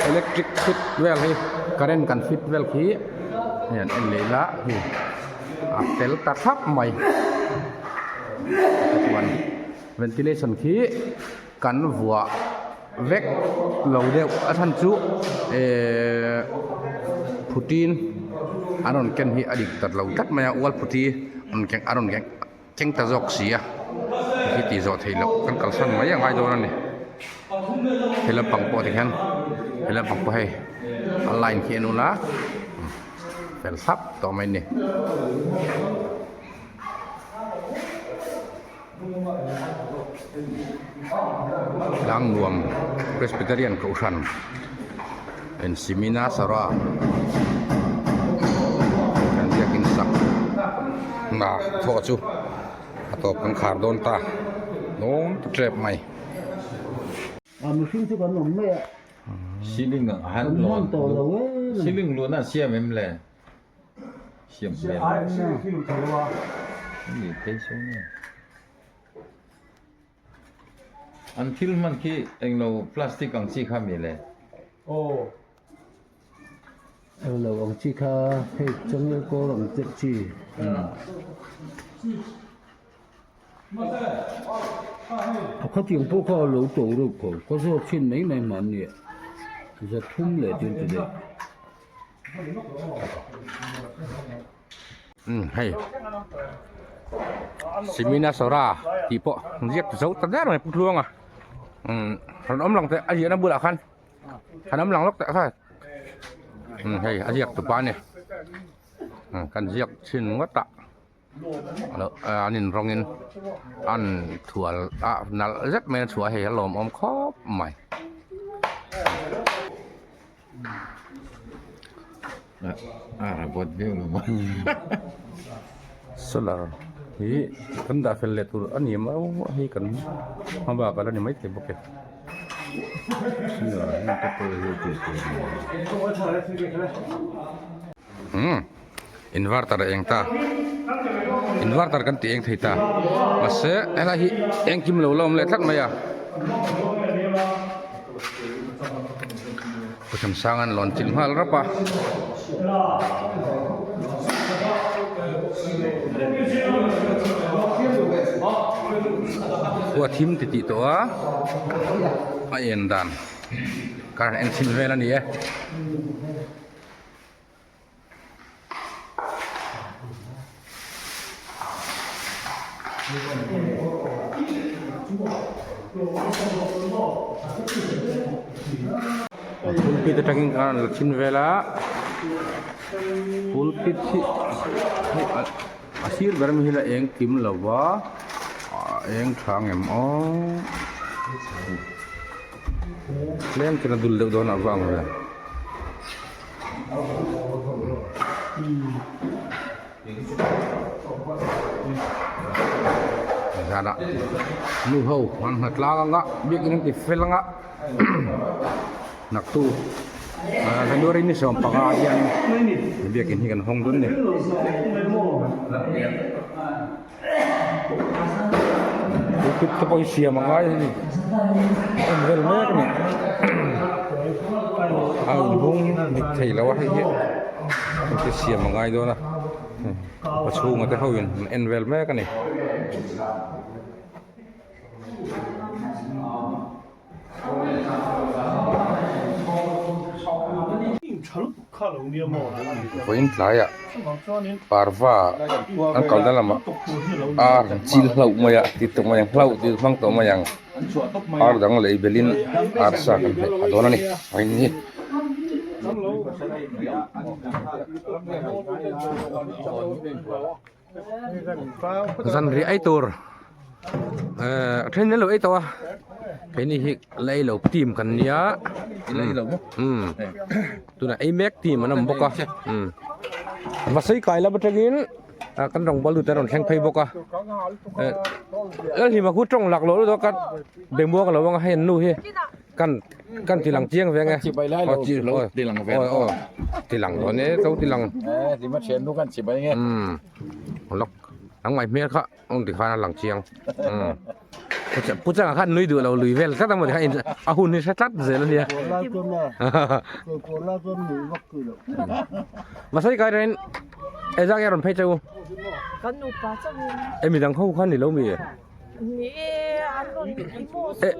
electric fit vel hi current kan fit vel khi hei an en leh ila hei a fel ta thlap mai chuan ventilation khi kan vuah. vek lo deuh a chhan chu ehh phutin an rawn ken hi a dik ta lo tlat mai a ual phuti an keng a rawn keng keng ta zawk si a hei hi tih zawh theih loh kan kalsan mai a ngai dawn a ni he lampang pawh tikhian he lampang pawh hei a line khi a nul a fel thlap tawh mai a ni. Tlangnuam Presbyterian Kohhran Ensimina Sara kan biakin sak hna thawh chu a tawp kan khar dawn ta dawn ta tep mai. A mihring chu kan awm mai a. Ceiling ah han lawn tawh lo em. Ceiling luan a siam em le? Siam hmel ni phei sawn nge an thil hman khi englo plastic ang chi kha mi le englo ang chi kha hei changel kawr ang deuh chi a khawtiang pawh kha a lo to reuh kho ka zawt chhin mai mai hmanni ah zathum leh tin ti daih. Umm hei Simina Sora tih pawh ziak zo ta der mai Pu Tluanga umm rawn awm lang teh a ziahna bulah khan han awm lang lawk teh kha umm hei a ziak tupa a ni umm kan ziak chhin ngawt a an in rawngin an thual a nalh zet mai a chhuah a hei a lawmawm khawp mai. Solar hi kan dah fel leh tur a ni mau a hei kan hma bak ala ni maithei bawk e. Umm inverter a eng ta inverter kan tih eng thei ta mahse helai hi engkim lo la awm leh tlat mai a kawtham sang an lawn chilh nghal rap a. Khua thim ti tih tawh a a en dan kar en chhin vel a ni e. Pulpit atangin khan an la chhin vel a pulpit hi hei a sir ber ami hi la eng kim lo va a eng tha ang em aw tlem chuan a dul deuh dawn a vang ve. Zanah nu ho an nghat tlang anga biakin an ti fel anga naktu January ni 15 hian biakin hi kan hawng dawn a ni. Pulpit te pawh hi siam a ngai a ni en vel mek a ni a inhung dik thei lo a hei hi hei siam a ngai dawn a a chhunga te ho in an en vel mek a ni. Vawiin tlaiah parva an kalna lamah ar an chil hlauh mai a ti tawh mai ang hlauh tih hmang tawh mai ang ar dang lei belhin arsa kan hmeh a dawn a ni vawiin hi. Zanriah ei tur ehh a then an lo ei tawh a keini hi la ei lo team kan nia umm tunah ei mek team an awm bawk a umm va sei kai lam atangin ah kan rawng bal lut an rawn thleng phei bawk a eh Lalhlima khu tawng lak loh lutuk a bengbuang a lo ang a hei an nu hi. Kan kan ti lang chiang ve nge. Chibai lai lo lo ti lang ve. Aw aw ti lang dawn e to ti lang. Eh ti ma thian nu kan chibai nge. Um lok ang mai hmel kha ong ti khan a lang chiang. Um pu changa khan nui duh lo lui vel tlat a maw ti khan a hun hi hre tlat zel a nia. Masai kai rain ezak e rawn phei cheu. Kan nupa chauhin. E midang ho khan ni lo mi. Ni e. Eh.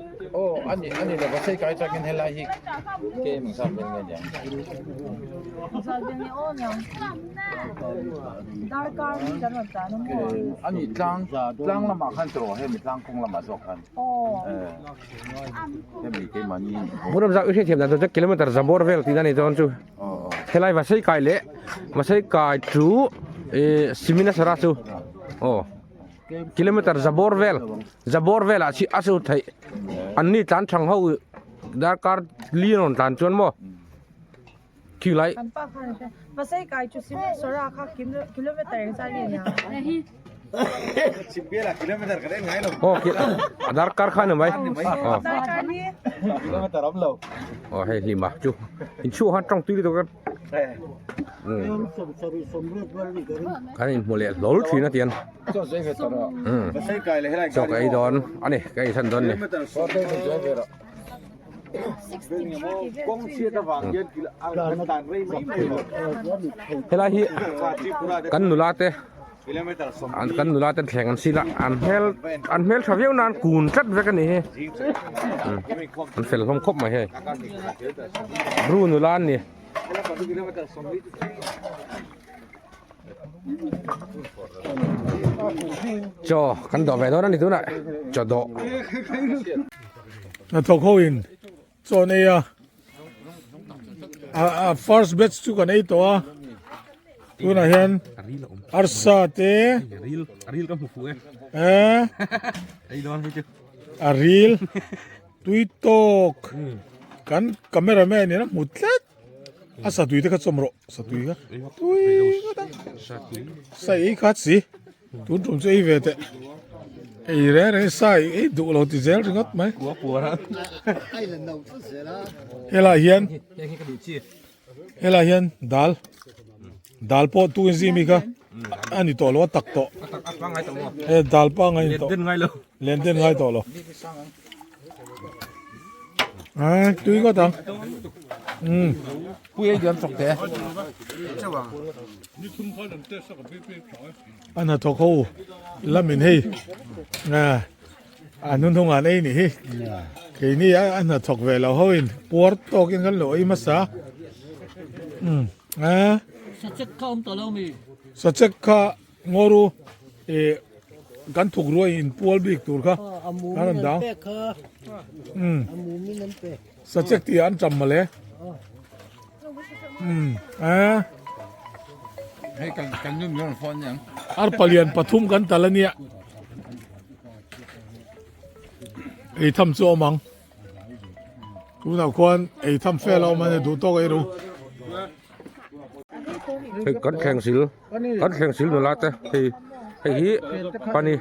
Hmunam zau i hriatthiam dan chu kilometer za bawr vel tihna a ni dawn chu. Helai Vasai kai leh Vasai kai chu ih Siminasara chu aw kilometer za bawr vel za bawr velah chi a chu theih an ni tlan thang ho darkar li an rawn tlan chuan maw khi lai aw darkar kha a ni mai aw aw hei hlima chu inchhuah khan tawng tui lutuk a kan inhmu leh hlawl thin a tian chaw ka ei dawn a ni ka ei san dawn a ni. Helai hi kan nula te kan nula te thleng an sil a an hmel an hmel tha viau nan kun tlat vek a ni hi an fel hlawm khawp mai hei bru nula an ni. Chaw kan dawh ve dawn a ni tunah chaw dawh. Hnathawk ho in chaw an ei a a first batch chu kan ei tawh a tunah hian arsa te a ril tui tawk kan camera man in a hmu tlat. A satui te kha chawm rawh satui kha tui ngawt ang sa ei kha chi tun tum chu ei ve teh ei reng reng sa ei ei duh lo ti zel ringawt mai helai hian helai hian dal dal pawh tu in zim hi kha a ni tawh lo a tak tawh he dal pangai ni tawh len den ngai tawh lo. À, tui ngawt ang. Um. Pui ei diam chawk te. An hnathawk ho lamin hei à an hun hung an ei ni hi. Keini a an hnathawk ve lo ho in puar tawk in kan lo ei hmasa. Um. À. Sachek kha awm tawh lo mi? Sachek kha Ngawru eh kan thuk ruai in pual bik tur kha an rawn dang. Um sachek tih ah an tam mawle. Um eh. Hei kan kan nun rawn phone niang. Ar palian pathum kan tal ania. Ei tham chu awm ang. Tunah khuan ei tham fel a awm a nia duh tawk ei ru. Hei kan thleng sil kan thleng sil nula te hei hei hi pani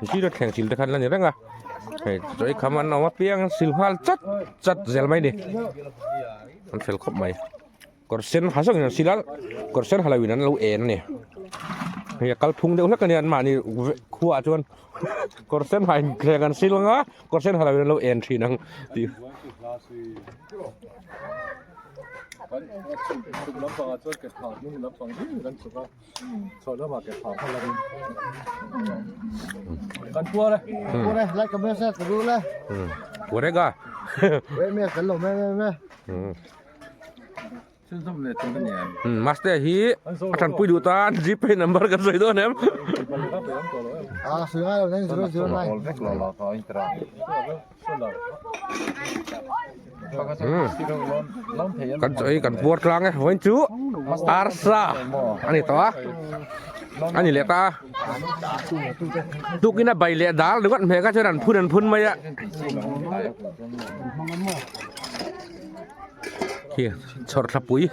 chi thleng sil te khan la ni reng a hei chaw ei kham an awm apiang sil nghal chat chat zel mai ni an fel khawp mai. Kawr sen ha zawk in an sil a kawr sen ha lo in an lo en a ni hei a kal phung deuh hlek a nia an mahni khuaah chuan kawr sen ha in thleng an sil ang a kawr sen ha lo in an lo en thin ang tih. Master hi a tanpui duh tan gpay number kan sawi dawn em kan chaw hi kan puar tlang e vawiin chu arsa a ni tawh a a ni leh ta a tukin a bai leh dal ringawt hmel kha chuan an phun an phun mai a. Khi chhawr thlapui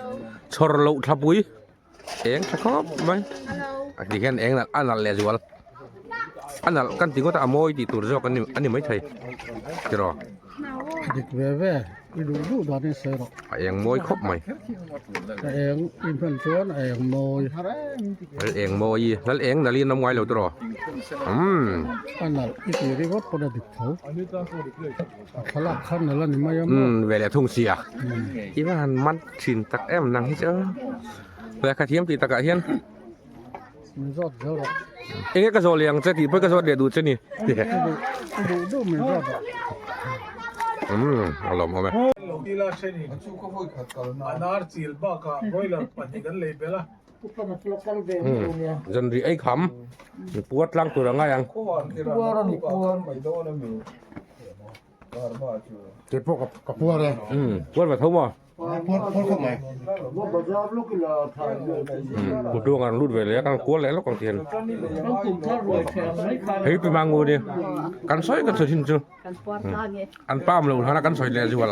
chhawr loh thlapui eng tha khawp mai a ti hian eng a nalh leh zual a nalh kan ti ngawt a a mawi tih tur zawk a ni maithei tiraw. Dik ve ve i duh duh dan in sawi rawh. A eng mawi khawp mai. A eng i hman chuan a eng mawi. Lal eng mawi lal eng nalh in a awm ngai lo tiraw umm. A nalh i tih ringawt pawn a dik tho. A thlalak kha nalh a ni mai a maw? Umm ve leh thung sia. I va han man thin tak em nang hi chu. Lehkha thiam tih takah hian enge ka zawh leh ang che tih pawh ka zawt leh duh che ni. Umm a lawmawm e. Zanri ei kham puar tlang tur a ngai ang. Puar ve tho maw? Kutuang an lut ve leh a kan kual leh lawk ang tihian. Hei pi mangu ni kan sawi kan sawi thin chu an pam lo hlan a kan sawi leh zual.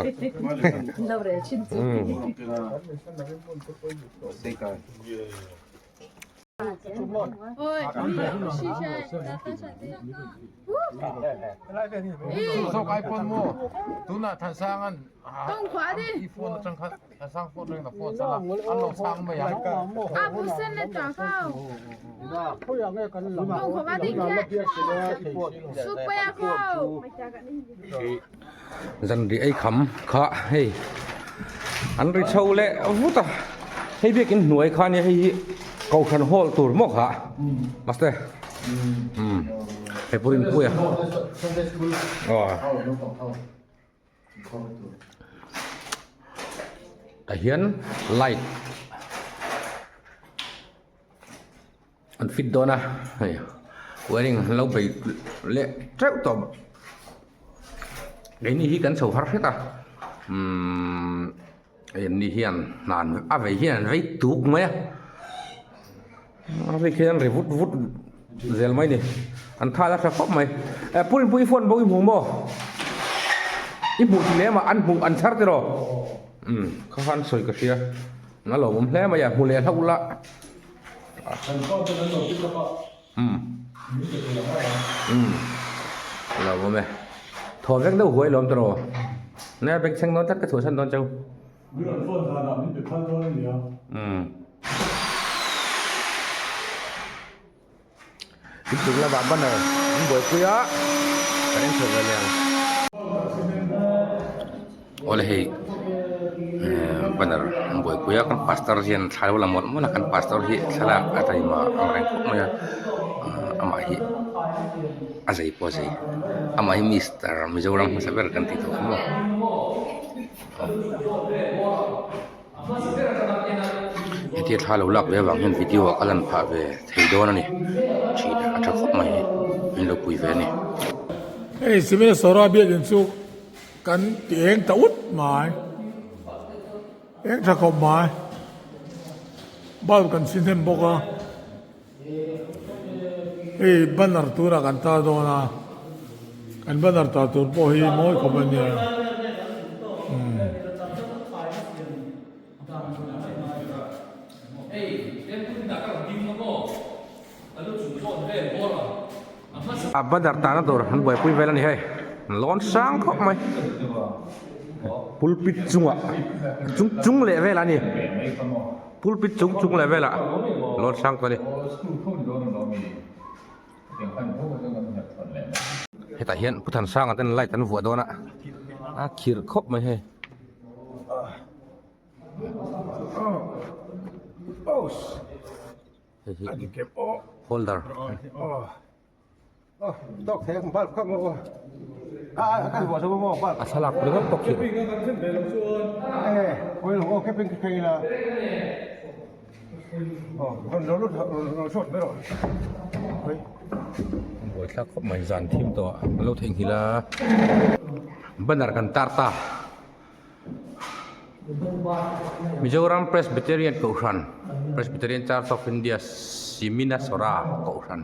Zanri ei kham kha hei an ri chho leh vut a hei biakin hnuai kha nia hei hi kohhran hall tur maw kha maste umm hei pawh rinpuia aw tah hian light an fit dawn a hei wiring an lo bei leh teuh tawh keini hi kan chho har hret a umm hei an ni hian hna a vei hian an vei tuk mai a a vei khian an ri vut vut zel mai a ni an tha la tha khawp mai eh pu rinpui i phone bo i hmu maw i hmuh ti lem a an hmuh an chhar tiraw umm kha khan sawi ka hria a lawmawm hle mai a hmu leh hlauh la. Lo awm e. Thaw vek deuh huai lawm tawh nia beng chheng dawn tlat ka chhuahsan dawn cheu. Inchung lamah banner an buaipui a kan en chho ve leh ang. Awle hei banner an buaipui a kan pastor hian thla lo la mawlh mawlh a kan pastor hi thlalak a taima ang reng khawp mai a amah hi a zei pawh a zei amah hi mister Mizoram hmasa ber kan tih tawh kha maw. Hetia thla lo lak ve avang hian video ah ka lan phah ve thei dawn a ni thin a tha khawp mai min lo pui ve a ni. Hei Civil Sora biakin chu kan ti eng ta ut mai eng tha khawp mai bulb kan si hnem bawk a hei banner turah kan tar dawn a kan banner tar tur pawh hi mawi khawp a nia umm. A banner tahna tur an buaipui vel a ni hei lawn sang khawp mai pulpit chungah chung chung leh vel a ni pulpit chung chung leh velah lawn sang tawh a ni. Hetah hian Pu Thansanga ten light an vuah dawn a a khirh khawp mai hei. Hei hi holder a thlalak ringawt bawk hi. Buaithlak khawp mai zan thim tawh a lo theihnghilh a banner kan tar ta. Mizoram Presbyterian Kohhran, Presbyterian Church of India Siminasora Kohhran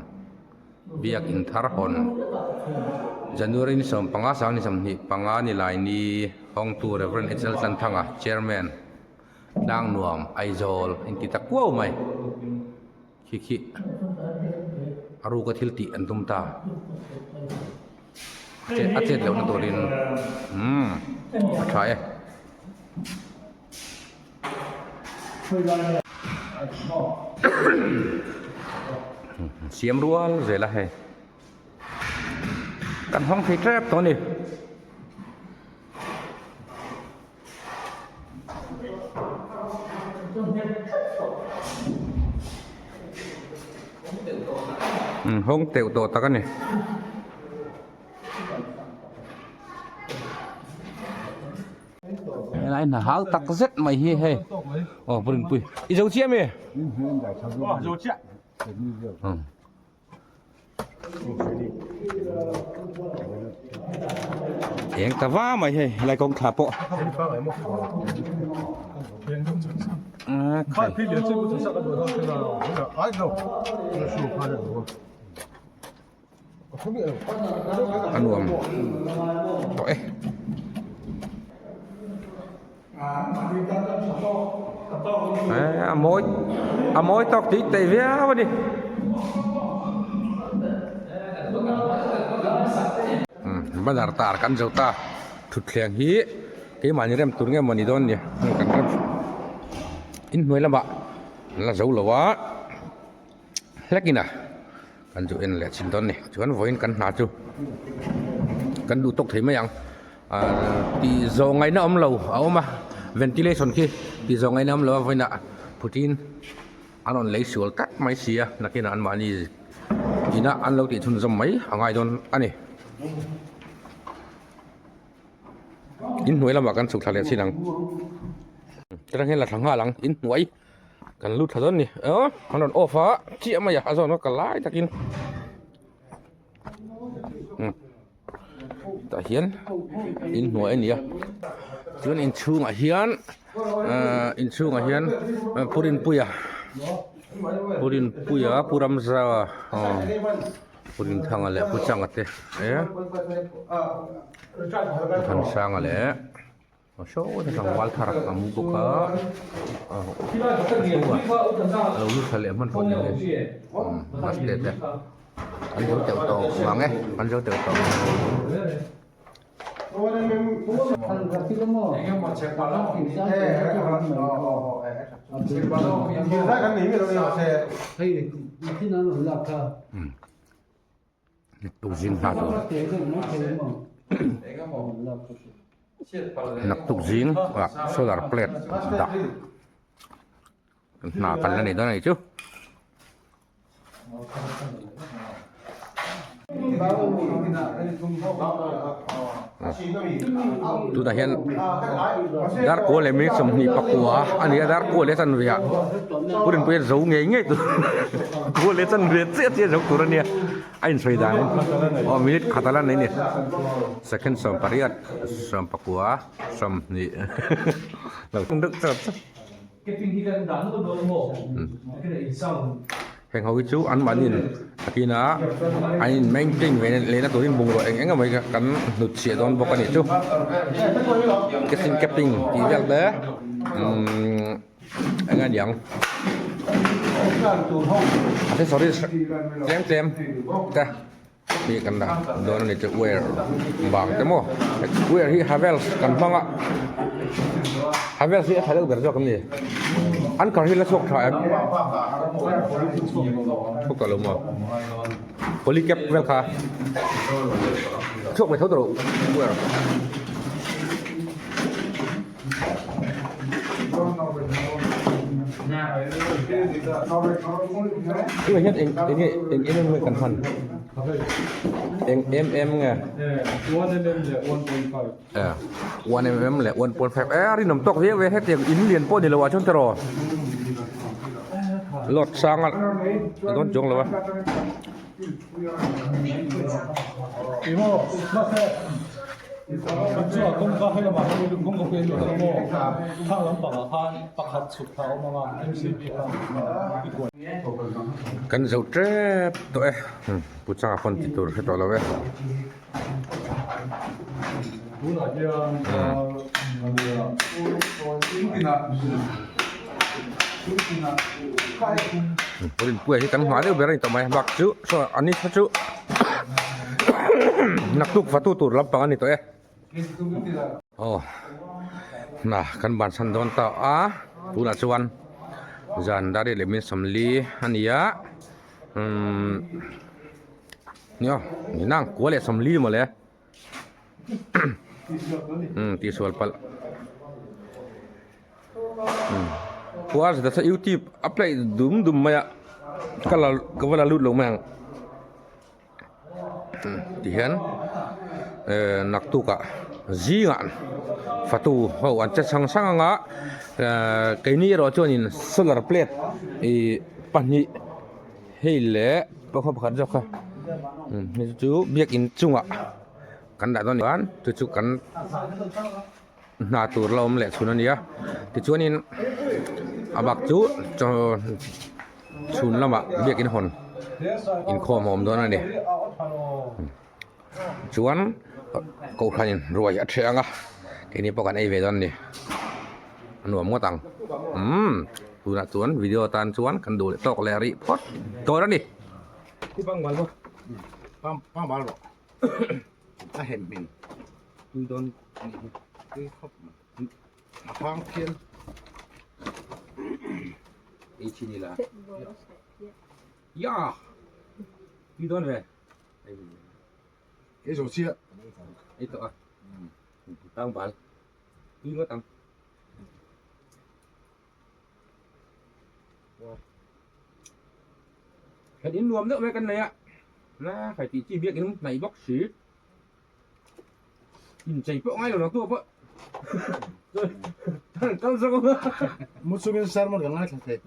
biak in thar hawn January ni 15 sang ni 25 ni lai ni hawngtu Rev HL Tlanthanga Chairman Tlangnuam Aizawl inti ta kuau mai. Khi khi a ruka thil tih an tum ta a chet lohna turin umm a tha e. Siam rual zel a hei kan hawng thei tep tawh a ni. Hawng teuh tawh tak a ni. Helai hna hau tak zet mai hi hei. Aw pu Rinpui. I zo chiah mi? Aw zo chiah. Eng ta va mai hei helai kawng thla pawh. A nuam tawh e. A mawi a mawi tawk tih teh viau a ni. Banner tar kan zo ta thutthleng hi keimahni rem tur nge maw ni dawn ni kan rem inhnuai lamah an la zo lo a. Hlek ina kan chu en leh chhin dawn ni chuan vawiin kan hna chu kan duh tawk thei mai ang ahh tih zawh ngaihna awm lo a awm a ventilation khi tih zawh ngaihna awm lo a vawiinah phutin an rawn lei sual tlat mai si a nakinah anmahni inah an lo tih chhunzawm mai a ngai dawn a ni. Inhnuai lamah kan chhuk thla leh chin ang chutah hian la thla nghal ang inhnuai. Kan lut thla dawn ni aw an rawn off a chiah mai a a zawn a ka lai takin tah hian inhnuai a ni a chuan inchhungah hian ahh inchhungah hian Purinpuia Purinpuia Pu Ramza aw Pu Rinthanga leh Pu Changa te eh Pu Thansanga leh. Saw te tlangval thar a mu bawk a a lo lut thla leh hman pawh ni le bus te te an zo teuh tawh vang e an zo teuh tawh. Tukzing hna tur naktuk zing ah solar plate dah hna kan la nei dawn a nih chu. Tunah hian dar kua leh minute 24 a ni a dar kua leh chanve ah pu Rinpuia zo ngei ngei tur kua leh chanve chiah chiah zo tur a nia a insawi dan in aw minute khat a la nei a ni second 18 19 20 lo deuh char char. Heng ho hi chu anmahniin a kina an in maintain ve lehna turin bungraw eng eng emaw hi kan hnut chhiah dawn bawk a nih chu kitchen capping tih vel te umm eng a niang accessories tlem tlem te. Hi kan dah dawn a ni chu wire bang te maw wire hi Havells kan hmang a Havells hi a tha deuh ber zawk em ni an kar hi la chhuak tha em chhuak tawh lo maw polycap vel kha chhuak mai tho tawh lo wire. Tunah hian eng eng nge eng em em nge kan hman eng em em nge one em em leh 1.5 e a rinawm tawk viau e hetiang in lian pawh ni lo ah chuan tiraw load sang a dawn chuang lo a. Kan zo tep tawh e pu changa pawn ti tur hre tawh lo e. Rinpuia hi kan nghah deuh ber a ni tawh mai bak chu saw an ni kha chu naktuk fatu tur lampang a ni tawh e aw hna kan bansan dawn ta a tunah chuan zan dar leh min 40 a ni a umm nia ninang kua leh 40 mawle. Umm tihsual palh umm khua zet a youtube a play dum dum mai a ka la ka va la lut lo mai ang. Tihian eh naktukah zingah fatu ho an che sang sang anga eh keini erawh chuanin solar plate ih pahnih hei leh pakhat pakhat zawk kha hei chu biakin chungah kan dah dawn chuan chu chu kan hna tur la awm leh chhun a ni a tichuanin a bak chu chaw chhun lamah biakin hawn inkhawm a awm dawn a ni chuan kohhranin ruai a ṭheh ang a keini pawh kan ei ve dawn a ni a nuam ngawt ang umm tunah chuan video atan chuan kan duh leh tawk leh rih phawt dawn a ni. A hem hmin tui dawn anih hi tui khawp mai a hang phian ei chin ila ya tui dawn ve ei zo chiah ei tawh a tang bal tui ngawt ang Thlen in nuam deuh mai kan nei a, na khai tih chi biak in hnaih bawk si. Inchei pawh ngai lo lo tu pawh. Kal zawk ang. Mu chungin sermon ka ngaithla thei.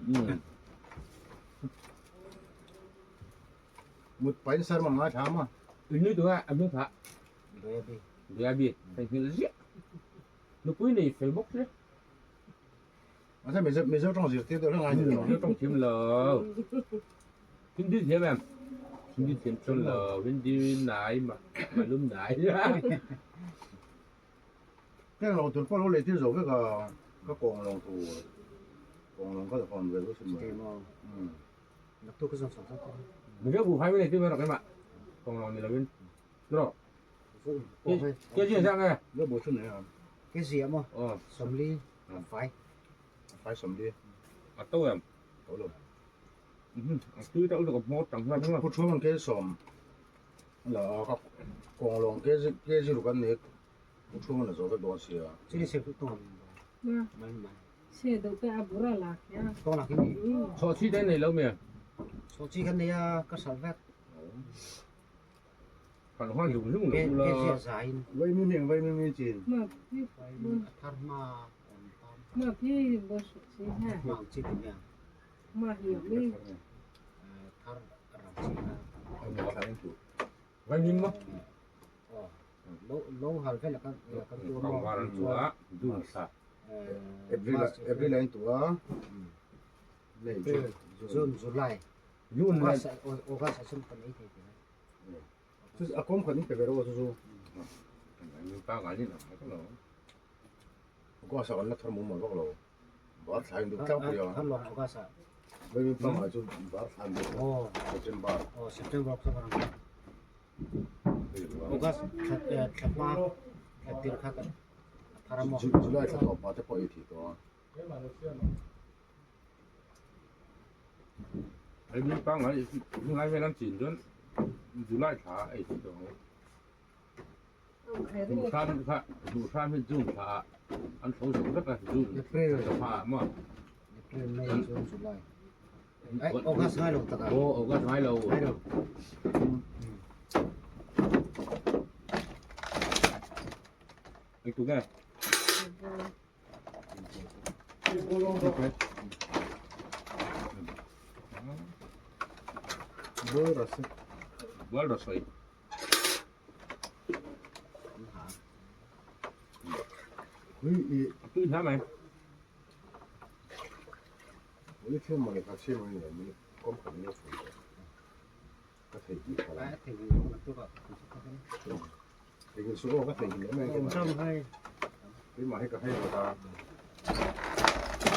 Mut pahin sermon ngaithla a maw? Inui tunga a hming kha. Doyabi. Doyabi. Theihnghilh ziah. Nupui nei fel bawk sia. Mahse Mizo Mizo tawng zirtir deuh hlek ngai ni lo. Mizo tawng thiam lo. Hindi thiam em? Hindi thiam chuan lo. Hindi nai ma malum nai. Keng lo tur pawh lo lei tir zo vek a ka kawng lawng tur kawng lawng ka hawn ve zo sin mai. Naktuk ka zawng sang sang tur. Mizo bu phai mai lei tir mai rawh keimah. Kawng lawng ni lovin. Rawh. Ke zia sang e. Mizo bu chu nei a. Ke zia maw? Aw. 40 A fai. A fai 40. A to em? To lo. A tui tak lutuk a hmawr tang hlak hlak. Pu Thuaman ke sawm la a ka kawng lawng ke ke zero kan nei Pu Thuaman a zo vek dawn sia. Chini se tu tawng. Mai mai. Se do pe a bura la kya. Tawng la kini. Chho chi te nei lo mi. Chho chi kan nei a ka sal vek. Kan huan zung zung lo la. Ke zia zain. Vai mi mi vai mi mi chin. Ma pi thar ma om tam. Ma pi bo su chi ha. Ma chi ti ya. Ma hi mi. Thar ram chi ha. Vai mi ma. Lo lo hal vel kan kan tu mo. Kan tu a dun sa. April April in tu a. June July. June August August achun kan ei thei ti. Chu a kawm khat in pe ve rawh chu chu. Pa ngai ni lo ka lo. August ah kan la thar mum vak lo. Bar thla in duh tlang pui a. Thar lawng August ah. Vai mi pa ngai chu bar thla in duh. Oh. September. Oh September October. August thla thla hma thla tir kha kan thar a maw. July thla tawp pa te pawh ei thei tawh a. Hei mi pangngai ngai vel an chin chuan July thla ei thei tawh ang. Duhthlam kha duhthlam hi June thla ah an tho zawk vek a June thla hma ah maw. April May June July. Ai August ngai lo tak a. Aw August ngai lo. Ngai lo. Eng tu nge? Bol rasoi. Tui hla mai.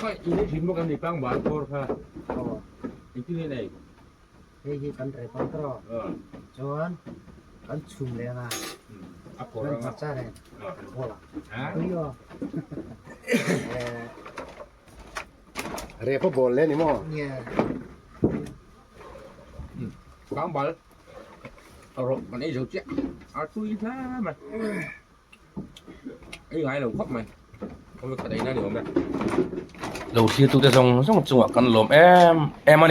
Khai ini thin bawk ani pang bal khawr kha. Engtin nge nei? Hei hi kan rep ang tawh. Chuan kan chhum leh anga. A kawr anga. Hmarcha nen kan bawl ang. Tui aw. Rep a bawl leh ni maw? Yeah. Pang bal. Rawh kan ei zo chiah a tui hle mai ei ngai lo khawp mai ka ei na ni awm e lo thlir tute zawng zawng chungah kan lawm em em a ni.